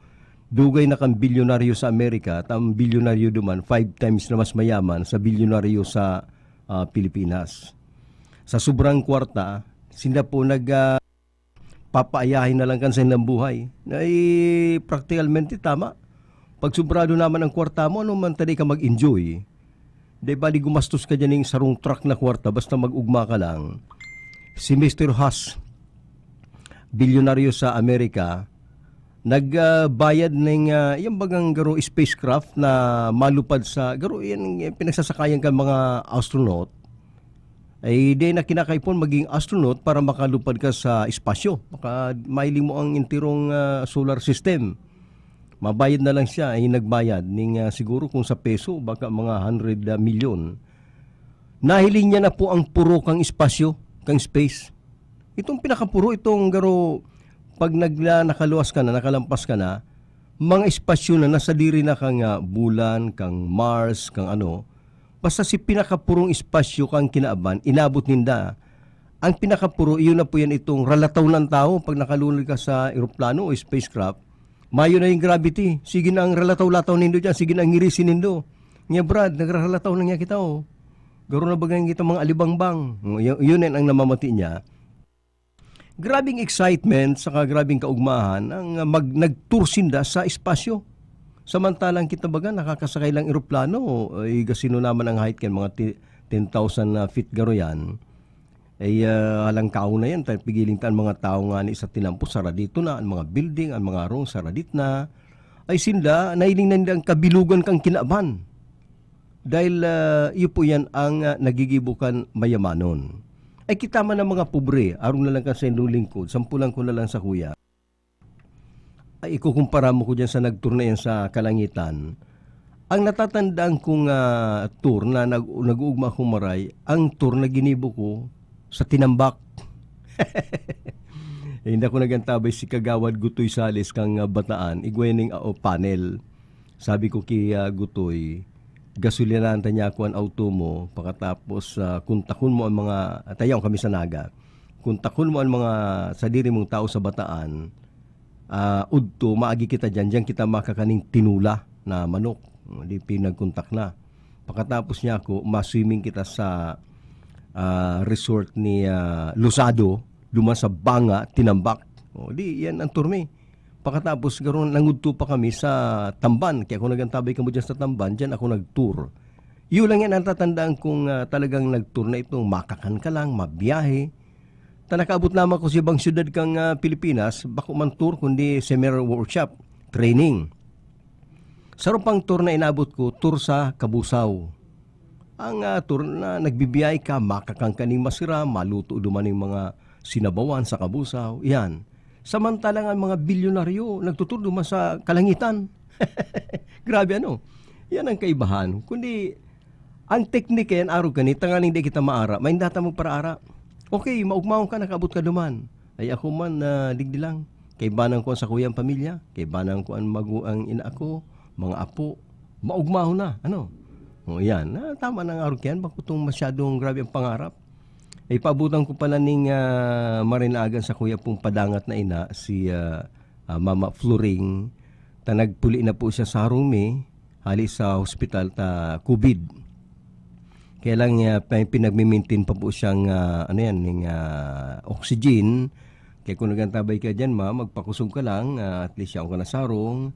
Dugay na kan bilyonaryo sa Amerika, at ang bilyonaryo duman, five times na mas mayaman sa bilyonaryo sa, ah, Pilipinas. Sa sobrang kwarta, sinda po nag, ah, papaayahin na lang kan sa ilang buhay. Na, eh, praktikalmente tama. Pag sobrado naman ang kwarta mo, ano man, tadi ka mag-enjoy. Di bali gumastos ka dyan ng sarong truck na kwarta, basta mag-ugma ka lang. Si Mister Haas, bilyonaryo sa Amerika, nag, ah, bayad ng, ah, yung bagang garo spacecraft na malupad sa, garo yan, yung pinagsasakayan kan mga astronaut. Ay, di na kinakaipon maging astronaut para makalupad ka sa espasyo. Maka-, mailing mo ang enterong, ah, solar system. Mabayad na lang siya, ay nagbayad. Ning, ah, siguro kung sa peso, baka mga hundred million. Nahiling niya na po ang puro kang espasyo, kang space. Itong pinakapuro, itong garo, pag nagla-, nakaluwas ka na, nakalampas ka na, mga espasyo na nasa diri na kang, ah, bulan, kang Mars, kang ano, basta si pinakapurong espasyo kang kinaban, inabot ninda. Ang pinakapuro, iyon na po yan itong ralataw ng tao pag nakalunod ka sa eroplano o spacecraft. Mayo na yung gravity. Sige na ang ralataw-lataw nindo dyan. Sige na ang ngirisin nindo. Nga, Brad, nagraralataw na nga kita, oh. Garo na baga kita mga alibangbang. Oh, yun, yun yan ang namamati niya. Grabing excitement saka grabing kaugmahan ang, ah, mag-, nag-tour sinda sa espasyo. Samantalang kita baga nakakasakay lang eroplano, ay gasino naman ang height kan mga ti-, ten thousand na feet garo yan. Ay, ah, alang kauna yan, ta-, pigiling ta an mga tawo ngani sa tinampo, saradito na, an mga building, an mga harong, saradit na. Ay sinda, nailing na nila ang kabilugan kan kinaban. Dahil, ah, iyo po yan ang, ah, nagigibo kan mayamanon. Ay kita man ang mga pobre, arog na lang kan saindong lingkod, sampulan ko na lang sa kuya. Ay, ikukumpara mo ko diyan sa nag-tour na yan sa kalangitan. Ang natatandaan kong, ah, tour na nag-, nag-uugma akong maray, ang tour na ginibo ko sa tinambak. Eh, hindi ako nagantabay si Kagawad Gutoy Sales kang, ah, Bataan, igwa ning, ah, o panel. Sabi ko ki, ah, Gutoy, "Gasolinahan ta niya ako an auto mo, pakatapos, ah, kontakon mo ang mga," tayaw kami sa Naga. "Kontakon mo ang mga sadiri mong tao sa Bataan, ah, udto, maagi kita diyan, diyan kita makakaning tinula na manok." O, di pinagkontak na. Pakatapos niya ako, ma-swimming kita sa, ah, resort ni, ah, Losado, duman sa Banga, Tinambak. O, di, yan ang tour mi. Pakatapos, garo nangudto pa kami sa Tamban. Kaya kung nagantabay kamo diyan sa Tamban, diyan ako nag-tour. Iyo lang yan ang tatandaan kong, ah, talagang nag-tour na itong makakan ka lang, mabiyahe. Ta nakaabot lamang ko sa ibang syudad kang, ah, Pilipinas, bako man tour, kundi seminar workshop, training. Saro pang tour na inabot ko, tour sa Cabusao. Ang, ah, tour na nagbibiyahe ka, makakan ka ning masira, maluto duman yung mga sinabawan sa Cabusao. Yan. Samantalang ang mga bilyonaryo, nagtutur duman sa kalangitan. Grabe, ano? Yan ang kaibahan. Kundi, ang teknik yan, arog ka ni, tanganing di kita maara, may data magparaara. Okay, maugmaon ka, nakaabot ka duman. Ay, ako man, ah, digdi lang. Kaibanan ko ang sakuyang pamilya, kaibanan ko ang magu-, ang ina ko, mga apo, maugmahon na, ano? O, yan. Ah, tama na nga, arog yan, bako tong masyadong grabe ang pangarap. Ipaabutan ko pala ning, ah, maray na aga sa kuya pong padangat na ina, si, ah, ah, Mama Floring, ta nagpuli na po siya sa harong mi, hali sa hospital ta COVID. Kaya lang, ah, pa-, pinagmi-maintain pa po siyang, ah, ano yan, ning, ah, oxygen. Kaya kung nagantabay ka diyan, ma, magpakusog ka lang, ah, at least yaon ka na sarong,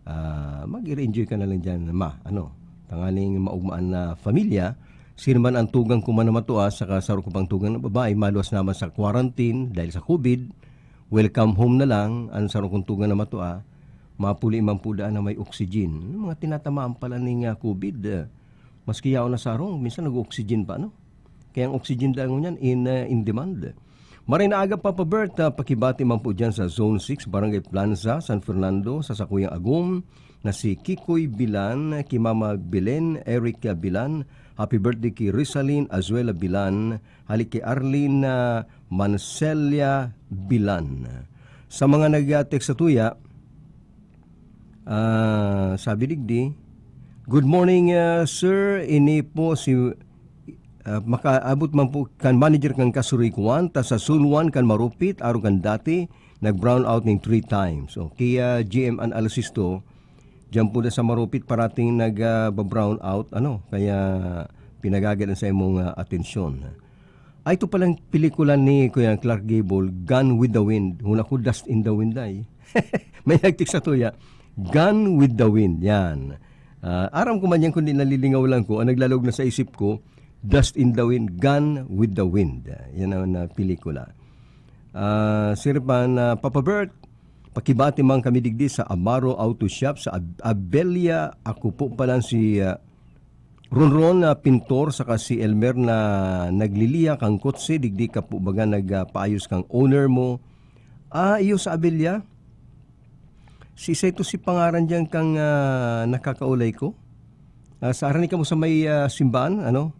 ah, mag-enjoy ka na lang diyan, ma, ano, tanganing maugmaan na pamilya. Sino man ang tugang ko man na matua, saka saro ko pang tugang na babae, maluwas naman sa quarantine dahil sa COVID, welcome home na lang, ang saro kong tugang na matua, mapuli man po daan na may oxygen. Mga tinatamaan pala ning, ah, COVID, ah, maski yaon na sarong, minsan nag-oxygen pa, no? Kaya ang oxygen daw ngunyan in, ah, in demand. Maray na aga, Papa Bert, ah, pakibati man po dyan sa Zone six, Barangay Plaza, San Fernando, sa sakuyang agom, na si Kikoy Bilan, ki Mama Belen, Eric Bilan, happy birthday ki Rizalin Azuela Bilan, hali ki Arlene, ah, Mancelia Bilan. Sa mga nag-text sa tuya, ah, sabi digdi, "Good morning, ah, sir. Ini po si, ah, makaabot man po kan manager kan Kasurikuan, ta sa Zone one kan Marupit, arog kan dati, nag-brown out ning three times. O, kaya G M analysis to, diyan po na sa Marupit parating nag, ah, ba-brown out, ano, kaya pinagagad ang sa imong, ah, atensyon. Ay, ito palang pelikula ni Kuya Clark Gable, Gone with the Wind. Huna ko, Dust in the Wind ay. May nagtik sa tuya. Gone with the Wind, yan. Ah, aram ko man yan, kundi nalilingaw lang ko. Ang naglalog na sa isip ko, Dust in the Wind, Gone with the Wind. Yan ang, ah, pelikula. Ah, Siripan, ah, Papa Bert, pakibati man kami digdi sa Amaro Auto Shop sa Ab-, Abella. Ako po pala si, ah, Ronron na pintor saka si Elmer na nagliliya kan kotse, digdi ka po baga nagpaayos kan owner mo? Ah, iyo sa Abella. Si isa ito si pangaran diyan kang, ah, nakakaulay ko. Ah, sa harani kamo sa may, ah, simbahan, ano?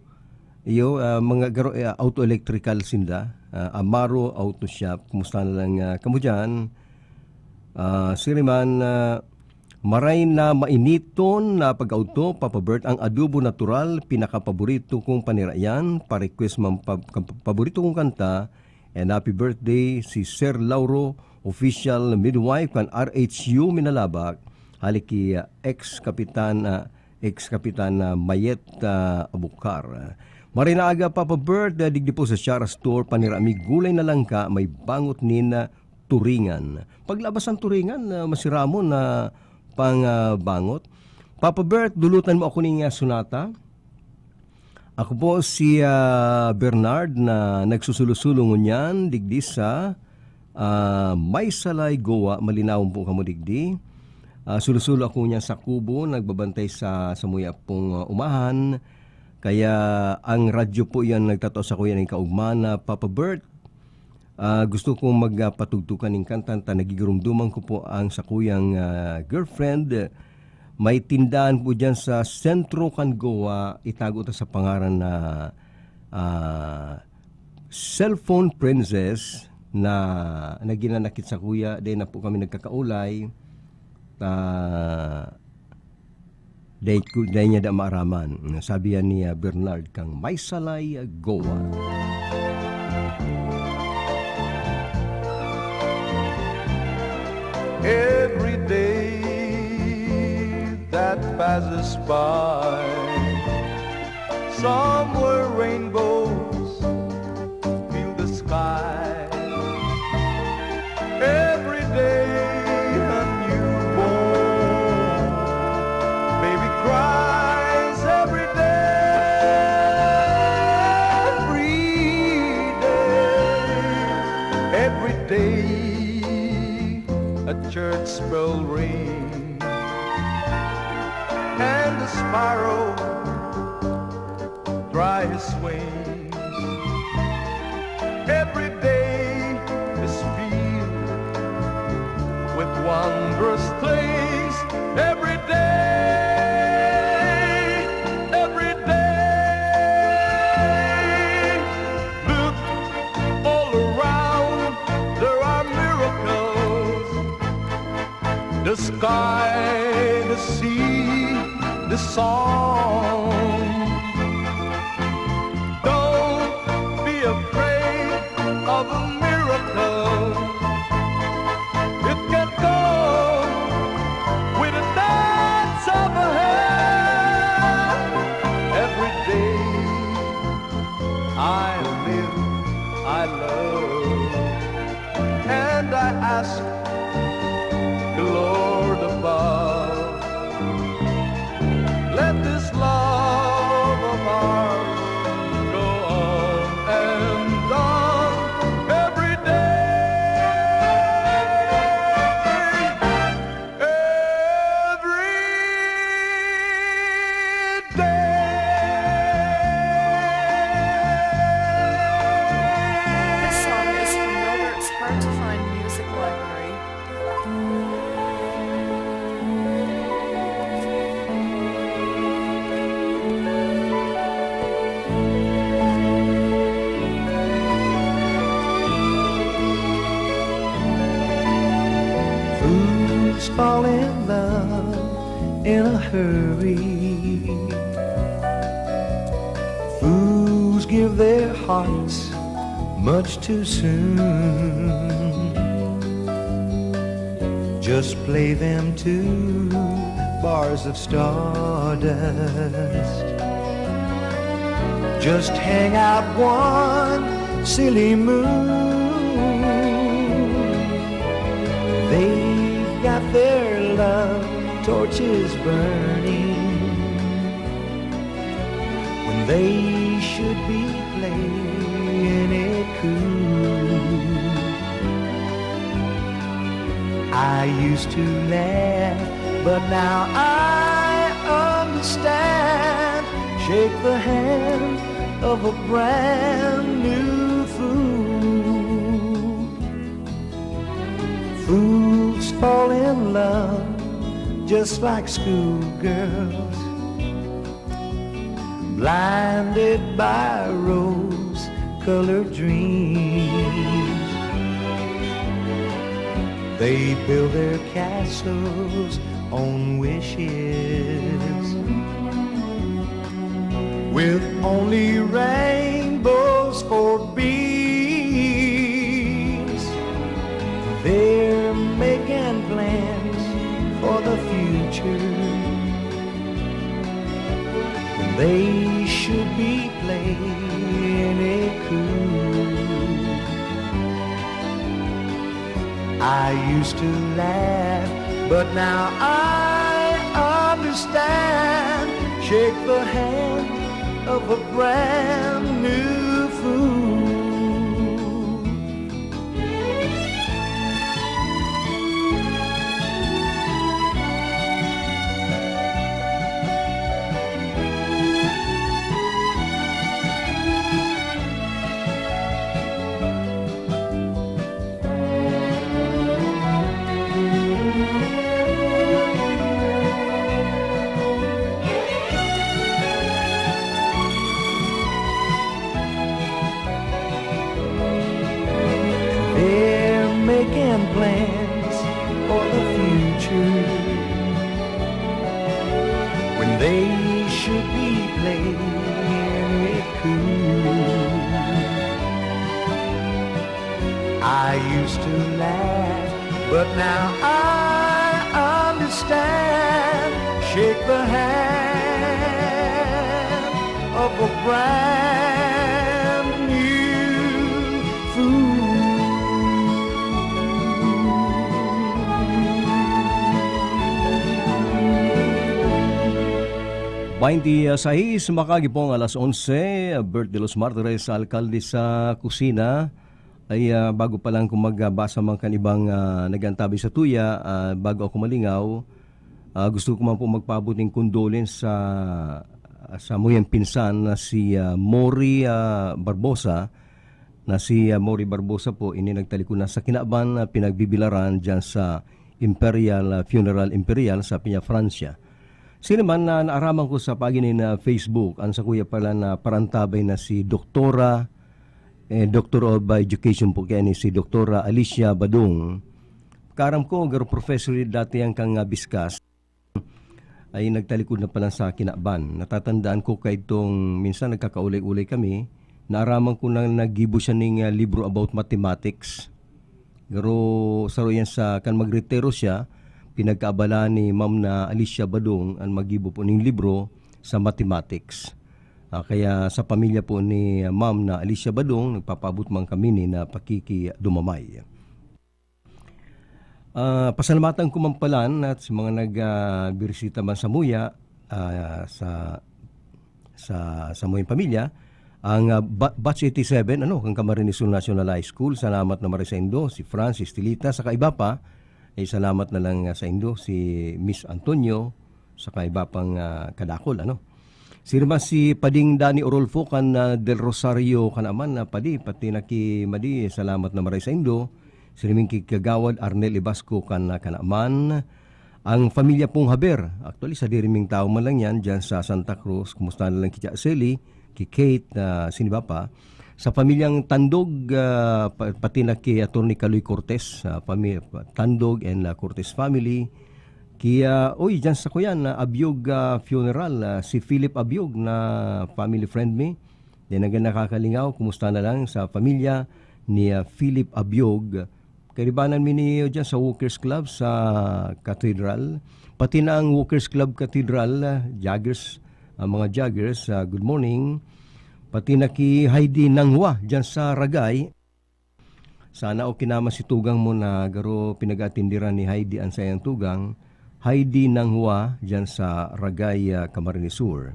Iyo, ah, mga garo-, ah, auto electrical sinda. Ah, Amaro Auto Shop. Kumusta na lang, ah, kamo diyan? Ah, Siriman, ah, Maray na mainiton na pag-auto, Papa Bert, ang adobo natural, pinakapaborito kong panira yan. Pa-request man pa-, ka-, paborito kong kanta, and happy birthday, si Sir Lauro, official midwife kan R H U Minalabac, hali ki, ah, ex-kapitan, ah, ex-kapitan, ah, Mayet, ah, Abukar. Maray na aga, Papa Bert, ah, digdi po sa Shara Store, panira mi gulay na langka, may bangot nin, ah, turingan. Paglabas ng turingan, ah, masiramon na pang, ah, bangot. Papa Bert, dulutan mo ako ning, ah, sonata. Ako po si, ah, Bernard na nagsusulo-sulo ngunyan digdi sa, ah, Maysalay, Goa. Malinawon po kamo digdi. Ah, sulo-sulo ako ngunyan sa kubo, nagbabantay sa, sa muya pong, ah, umahan. Kaya ang radyo po yan nagtatao sa kuya ng kaugma na, Papa Bert, ah, gusto kong mag, ah, patugtukan ning kanta ta nagigirumduman ko po ang sakuyang, ah, girlfriend. May tindahan po diyan sa sentro kan Goa, itago ta sa pangaran na, ah, Cellphone Princess na, na ginanakit sa kuya. Dai na po kami nagkakaulay. Ta Dai ko, dai niya da maaraman. Sabi yan ni, ah, Bernard kang Maysalay, Goa. Every day that passes by, somewhere rainbows fill the sky. Every day a newborn baby cries. Every day, every day, every day a church bell rings and the sparrow dry his wings. Every day is filled with wondrous things. Every day, every day. Look all around, there are miracles. The sky, the sea, the song. Don't be afraid of a miracle. It can come with a touch of a hand. Every day I live, I love, and I ask the Lord above, let this love of ours go on and on every day. Every day. This song is from Robert's Hard to Find Music Library. Fools fall in love in a hurry. Fools give their hearts much too soon. Just play them two bars of stardust. Just hang out one silly moon. They've got their love torches burning when they should be playing it cool. I used to laugh, but now I understand. Shake the hand of a brand new fool. Fools fall in love just like schoolgirls, blinded by rose-colored dreams. They build their castles on wishes with only rainbows for beams. They're making plans for the future when they should be playing it cool. I used to laugh, but now I understand. Shake the hand of a brand new fool. They're making plans for the future when they should be playing it cool. I used to laugh, but now I understand. Shake the hand of a brand new fool. Baynte seis, makagipong alas onse, Bert de los Martires, alkalde sa Kusina. Ay, ah, bago pa lang kung magbasa man kan ibang, ah, nag-antabay sa tuya, ah, bago ako malingaw, ah, gusto ko man po magpaabot ning condolence sa, sa muyang pinsan na si, ah, Mori, ah, Barbosa, na si, ah, Mori Barbosa po, ini nagtalikod na sa kinaban na pinagbibilaran diyan sa Imperial, ah, Funeral Imperial sa Peñafrancia. Siring man na naaraman ko sa pagin nin, ah, Facebook, an sakuya pala na parantabay na si Doktora, eh, Doctor of Education po kaya ni si Doktora Alicia Badong. Kaaram ko, garo professor dati yan kan, ah, Biskas. Ay nagtalikod na pala sa kinaban. Natatandaan ko kaidtong minsan nagkakaulay-ulay kami, naaraman ko na naggibo siya ning, ah, libro about mathematics. Garo saro yan sa kan magretiro siya, pinagkaabalahan ni Ma'am na Alicia Badong an maggibo po ning libro sa mathematics. Ah, kaya sa pamilya po ni Ma'am na Alicia Badong, nagpapaabot man kami nin, ah, pakikidumamay. Ah, pasalamatan ko man palan at sa mga nag, ah, birisita man samuya, ah, sa, sa samuyang pamilya, ang, ah, ba-, batch eighty-seven, ano, kan Camarines Sur National High School, salamat na maray saindo, si Francis Tilita, saka iba pa, eh, salamat na lang, ah, saindo, si Miss Antonio, saka iba pang, ah, kadakul, ano. Siring man si Pading Dani Orolfo kan, ah, Del Rosario, kanaman na Padi, pati na ki Madi, salamat na maray saindo. Siring man ki Kagawad Arnel Ibasco kan, ah, kanaman. Ang pamilya pong Haber, actually, sadiri ming tawo man lang yan, dyan sa Santa Cruz. Kumusta na lang ki Tia Sally, ki Kate, ah, sino ba pa? Sa pamilyang Tandog, ah, pa-, pati na ki Attorney Kaloy Cortez, ah, pami-, Tandog and, ah, Cortez family. Ki, ah, uy, dyan sa kuyan, ah, Abiog, ah, funeral, ah, si Philip Abiog na family friend mi. Then, hanggang nakakalingaw, kumusta na lang sa pamilya ni, ah, Philip Abiog, Kaibanan mi niyo dyan sa Walkers Club sa Cathedral. Pati na ang Walkers Club Cathedral, ah, joggers, ah, mga joggers, ah, good morning. Pati na ki Heidi Nanghua dyan sa Ragay. Sana o kinama si tugang mo na garo pinag-atindiran ni Heidi ang sayang tugang. Heidi Nanghua dyan sa Ragay, ah, Camarines Sur.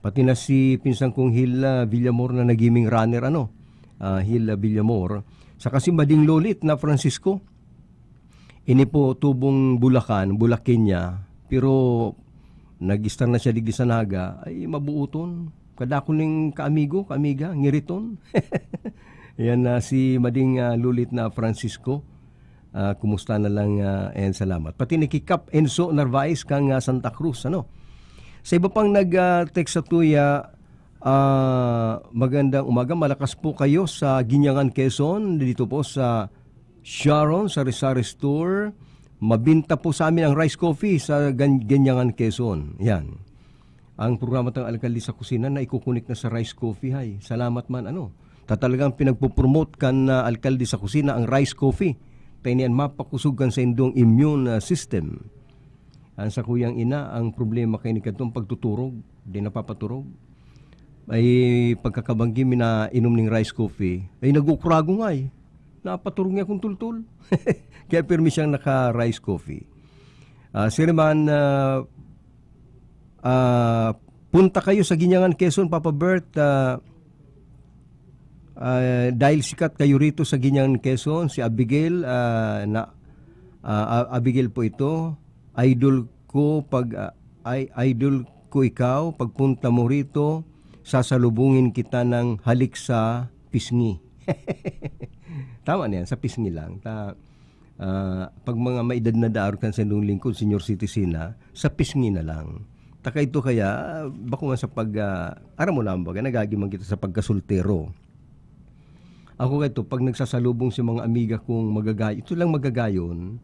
Pati na si pinsang kong Hil, ah, Villamor na nagiming runner, ano? Ah, Hil, ah, Villamor. Saka si Mading Lolit na Francisco. Ini po tubong Bulacan, Bulaqueña. Pero nag-istar na siya digdi sa Naga, ay mabuoton. Kadako ning kaamigo, kaamiga, ngiriton. Yan na si Mading, ah, Lulit na Francisco. Ah, kumusta na lang, ah, and salamat. Pati ni Kikap Enzo Narvaez kang, ah, Santa Cruz, ano? Sa iba pang nag, ah, text sa tuya, ah, magandang umaga. Malakas po kayo sa Guiñangan, Quezon. Dito po sa Sharon, sa Rizal Store. Mabinta po sa amin ang rice coffee sa Gan-, Guiñangan, Quezon. Yan. Ang programa tang Alkalde sa Kusina na ikukunik na sa rice coffee, hay. Salamat man, ano. Ta talagang pinagpo-promote kan, ah, Alkalde sa Kusina ang rice coffee. Ta ini an mapakusog kan saindong immune, ah, system. Ang sakuyang ina, ang problema kay ni kadtong pagtuturog, di napapaturog. Ay pagkakabanggi mi na inom ning rice coffee, ay nagukurago nga eh. Napaturog niya akong tultol. Kaya pirmi siyang naka-rice coffee. Ah, sir man, ah, ah, punta kayo sa Guiñangan, Quezon, Papa Bert, ah, ah, dahil sikat kayo rito sa Guiñangan, Quezon, si Abigail, ah, na, ah, ah, Abigail po ito, idol ko pag, ah, ay, idol ko ikaw, pagpunta mo rito, sasalubungin kita ng halik sa pisngi. Tama na yan, sa pisngi lang. Ta-, ah, pag mga maedad na daor kan sa inyong lingkod, senior citizen na, sa pisngi na lang. Ta kaito kaya, ah, bako man sa pag, ah, aram mo naman baga, nagagi man kita sa pagkasoltero. Ako kaito, pag nagsasalubong si mga amiga kong magagay-, ito lang magagayon,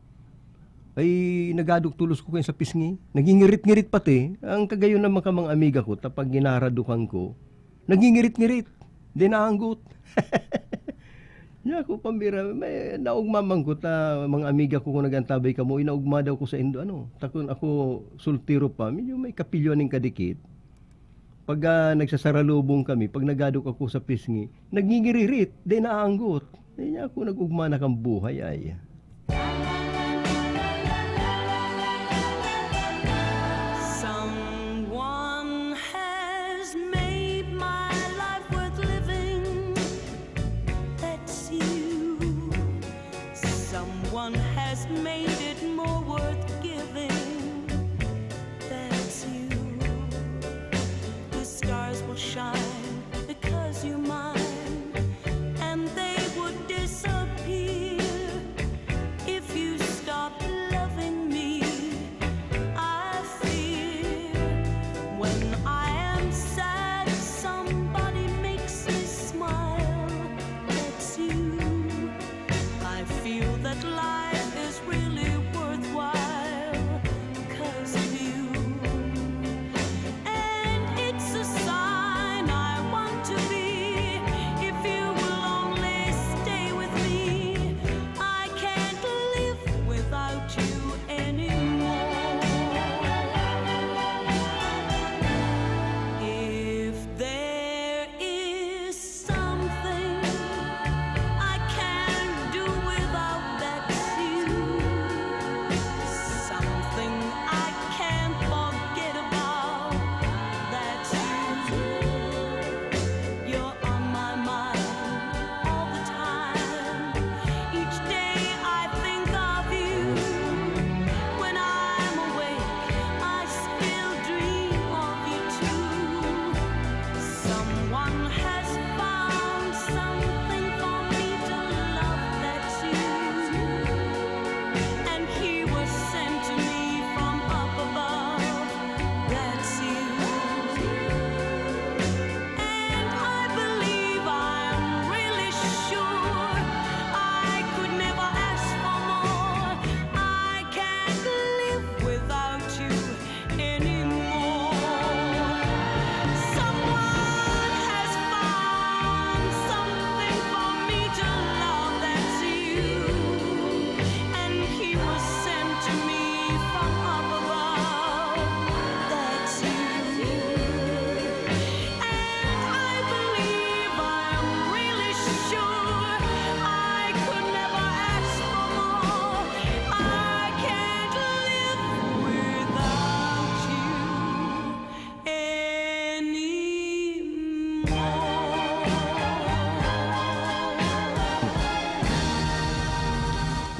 ay nagadok tulos ko kayo sa pisngi. Nagingirit-ngirit pati. Ang kagayon naman ka mga amiga ko, ta pag ginaradukan ko, nagingirit-ngirit. Di naanggot. Niya ako, pambira, may naugma man ko ta, mga amiga ko kung nagantabay kamo, inaugma daw ko sa indo, ano, takon ako, soltero pa, medyo may kapilyo ning kadikit. Pag, ah, nagsasaralubong kami, pag nagadok ako sa pisngi, nagngingiririt, di naanggot. Di niya ako nag-ugma na kang buhay ay. Someone has made my life worth living. That's you. Someone has made it more worth giving. That's you. The stars will shine because you're mine, and they would disappear if you stop loving me. I fear when I am sad, somebody makes me smile. That's you. I feel that life is really worthwhile 'cause of you. And it's a sign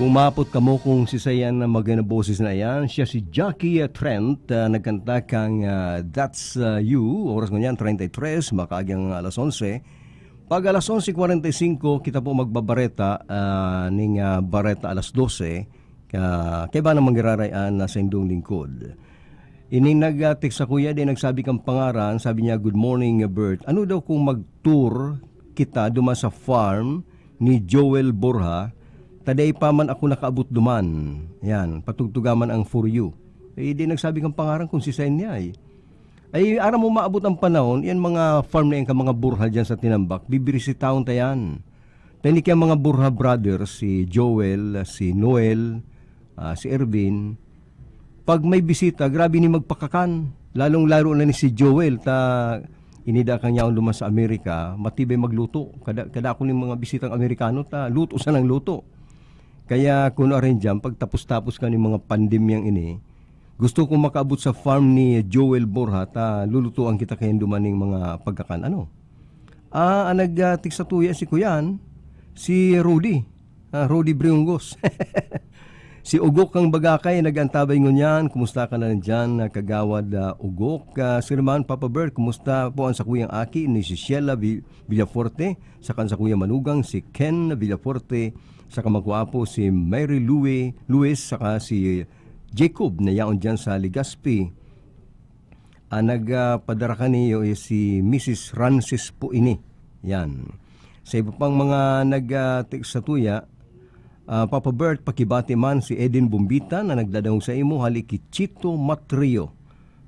Kung maapot kamo kung si sayan na magandang boses na yan, siya si Jackie, ah, Trent, ah, nagkanta kang, ah, That's, ah, You. Oras ngunyan, treinta y tres, makaagi ang alas onse. Pag alas onse cuarenta y cinco, kita po magbabareta, ah, ning, ah, bareta alas dose. Ka-, kaiba namang giraray an nasa indong lingkod. Ining nag-, ah, text sa kuya, di nagsabi kang pangaran, sabi niya, "Good morning, Bert. Ano daw kung mag-tour kita duman sa farm ni Joel Borja, ta dai pa man ako nakaabot duman." Yan, patugtuga man ang For You. Eh, di nagsabi kang pangaran kung si Sen niya eh. Ay, aram mo, maabot ang panahon, yan mga farm na yan ka mga Borja dyan sa Tinambak, bibirisitahon ta yan. Tani kaya mga Borja brothers, si Joel, si Noel, ah, si Ervin, pag may bisita, grabe ni magpakakan. Lalong-lalo na ni si Joel, ta inida kang yaon duman sa Amerika, matibay magluto. Kada, kada ako ning mga bisitang Amerikano, ta luto sa nang luto. Kaya kuno arin dyan, pagtapos-tapos ka ning mga pandemyang ini, gusto kong makaabot sa farm ni Joel Borja, ta lulutuan kita kayan duman ning mga pagkakan. Ano? Ah, ang nag, ah, text sa tuya si Kuyan, si Rudy. Ah, Rudy Briungos. Si Ugok kang Bagakay nag-antabay ngunyan. Kumusta ka na dyan, ah, Kagawad, ah, Ugok? Ah, Sir Man, Papa Bert, kumusta po ang sakuyang aki ni si Sheila Vi-, Villafuerte, saka ang sakuyang manugang si Ken Villafuerte, saka magwapo si Mary Louie, Louis, saka si Jacob na yaon dyan sa Legazpi? Ang nag, ah, padara kaniyo is si Missus Francis po ini. Yan. Sa iba pang mga nag, ah, text sa tuya, ah, Papa Bert, pakibati man si Eden Bombita na nagdadangog sa imo, hali ki Chito Matrio.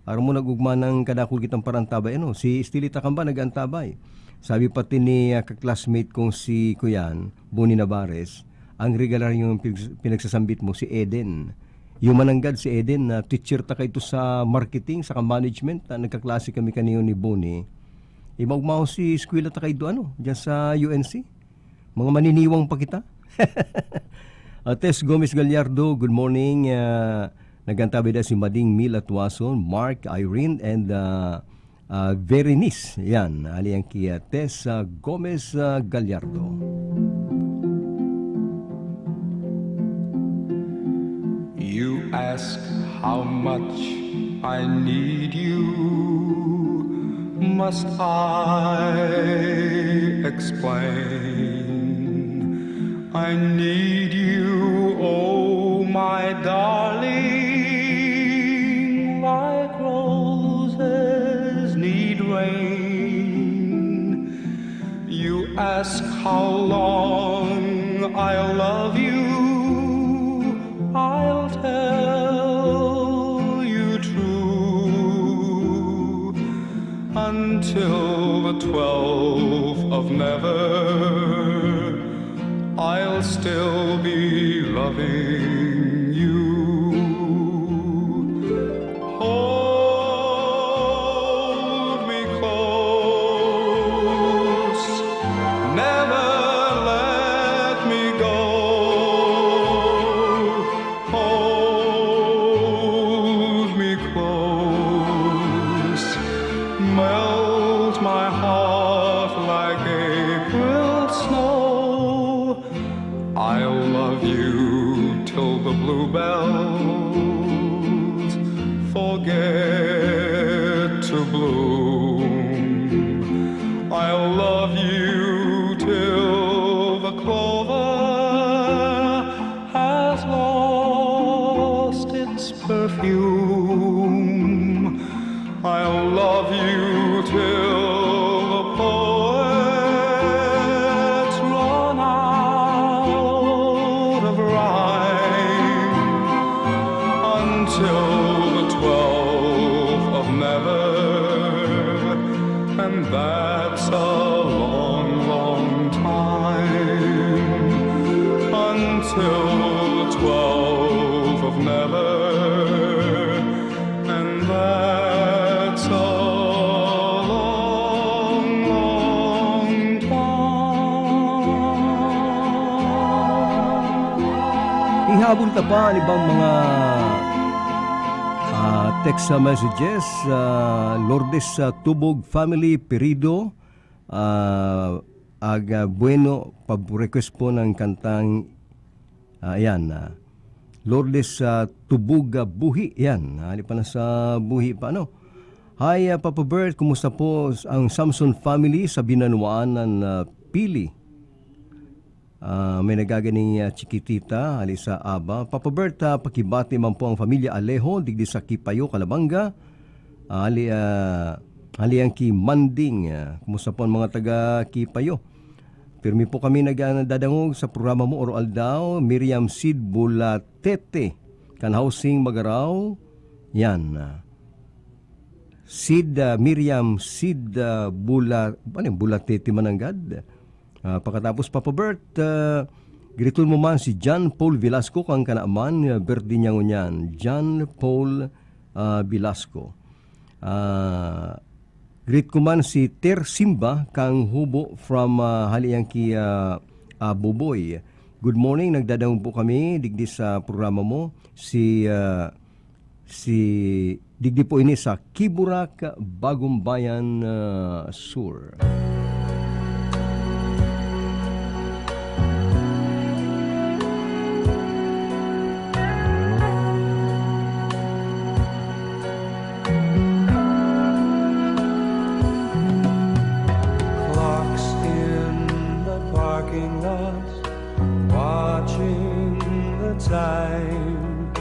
Aram mo, nag-ugma ng kadakul kitang parantabay, ano, si Estelita Camba nag-antabay. Sabi pati ni, ah, ka-classmate kong si Kuyan, Boni Navarez, ang regalar yung pinag-, pinagsasambit mo, si Eden. Yung mananggad si Eden, na teacher ta kaito sa marketing, saka management, na nagkaklase kami kaniyo ni Boni. Imaugmaw si eskwela ta kaito, ano, dyan sa U N C. Mga maniniwang pa kita. Ah, Tess Gomez Gallardo, good morning. Ah, nagkantabi na si Mading Mil Atuason, Mark, Irene, and, ah, ah, Berenice. Yan, ali ang ki, ah, Tess, ah, Gomez, ah, Gallardo. You ask how much I need you. Must I explain? I need you, oh my darling, like roses need rain. You ask how long I love you, I'll tell you true. Until the twelfth of never, I'll still be loving you. Hold me close, never let me go. Hold me close, melt my heart like April snow. I'll love you till the bluebells forget to bloom. I'll love you till the clover has lost its perfume. I'll love you till the poets run out of rhyme, until the twelfth of never, and that's a long, long time, until the twelfth of never, and that's a long, long time. Ihabol ta pa an ibang mga, ah, text messages. Ah, Lourdes, ah, Tubog family, Pirido, ah, ag, ah, bueno, pab-request po ng kantang Ah, ayan, ah, Lourdes, ah, Tubuga Buhi, yan. Hali pa na sa Buhi pa, ano? Hi, ah, Papa Bert, kumusta po ang Samson family sa Binanuan ng, ah, Pili? Ah, may nagaganing, ah, Chiquitita, hali sa Aba. Papa Bert, ah, pakibati man po ang pamilya Alejo, digdi sa Kipayo, Calabanga. Ah, hali, ah, hali ang ki Manding, ah, kumusta po ang mga taga Kipayo? Pirmi po kami nagdadangog sa programa mo, Oro Aldaw, Miriam Sid Bulatete, kan Housing Magaraw. Yan, ah. Sid, ah, Miriam Sid, ah, Bula-, ano yun, Bulatete man nanggad. Ah, pakatapos, Papa Bert, ah, giriton mo man si John Paul Velasco, kan kanaman, ah, birthday niya ngunyan. John Paul, ah, Velasco. Ah, greet ko man si Ter Simba kang Hubo from, ah, hali yan ki, ah, ah, Buboy. Good morning, nagdadangog po kami digdi sa programa mo. Si, ah, si digdi po ini sa Kiburak, Bagumbayan, ah, Sur. Clocks in the parking lot, watching the time.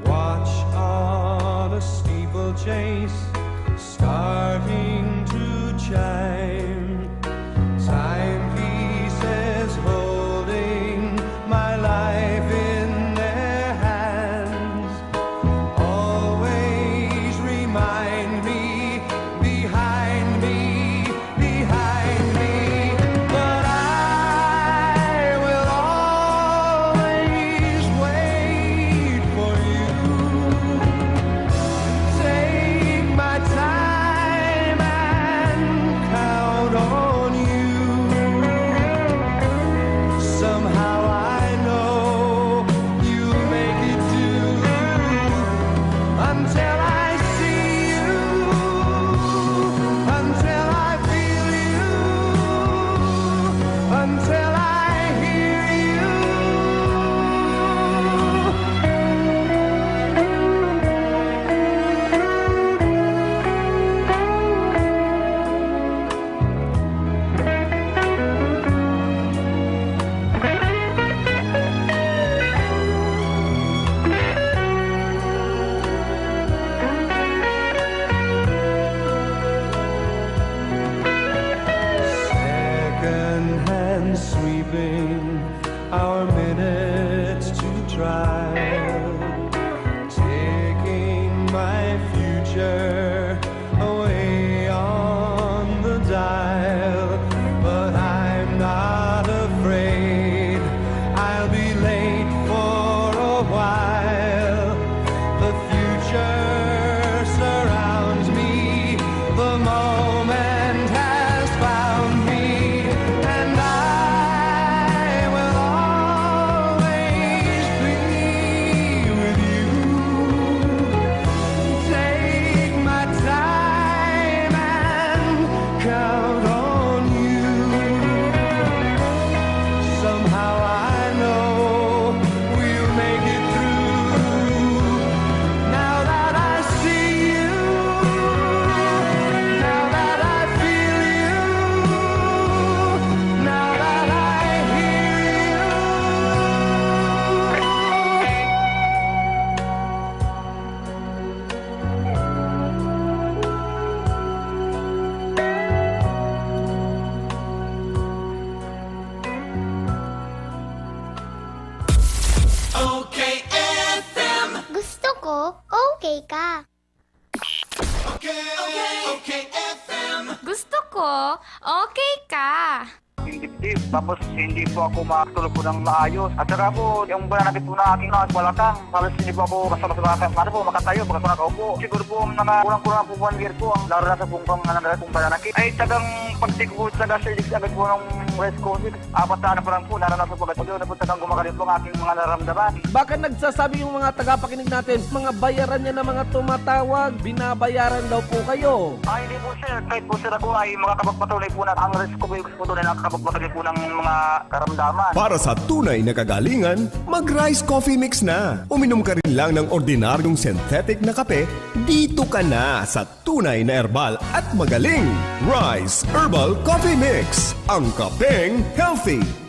Watch on a steeplechase starting to chime. Timepieces holding my life in their hands. Always remind me, behind me, behind me, but I will always wait for you. Take my time and count on you. Somehow I know you'll make it do until I see you, until I feel you, until I hear you. Secondhand sweeping our minutes to trial, taking my future away on the dial. But I'm not afraid I'll be late for a while. The future surrounds me, the moment has found me, and I will always be with you. Take my time and count on you. Somehow I know we'll make it through. Now that I see you, now that I feel you, now that I hear you. Okay F M. Gusto ko, okay ka. Okay, okay, okay F M. Gusto ko, okay ka. Yung dibdib. Tapos hindi po ako makatulog po ng maayos. At saka po, yung pananakit po na aking mga balakang, halos hindi po ako basta-basta maka-, ano po, makatayo pag ako nakaupo. Siguro po, mga kulang-kulang po one year po ang naranasan pong pang-, naranasan pong pananakit. Ay, tagang pagtikod, taga sa ilig agad po ng Rice Coffee, apat na ano pa lang po, naranasan ko agad. Pag-una po talagang gumagaling po ang aking mga naramdaman. Baka nagsasabi yung mga tagapakinig natin, mga bayaran niya na mga tumatawag, binabayaran daw po kayo. Ay, hindi po sir. Kahit po sir ako ay makakapagpatunay po na ang Rice Coffee po tunay nakakapagpatunay po ng mga karamdaman. Para sa tunay na kagalingan, mag-Rice Coffee Mix na. Uminom ka rin lang ng ordinaryong synthetic na kape, dito ka na sa tunay na herbal at magaling. Rice Herbal Coffee Mix, ang kapeng healthy.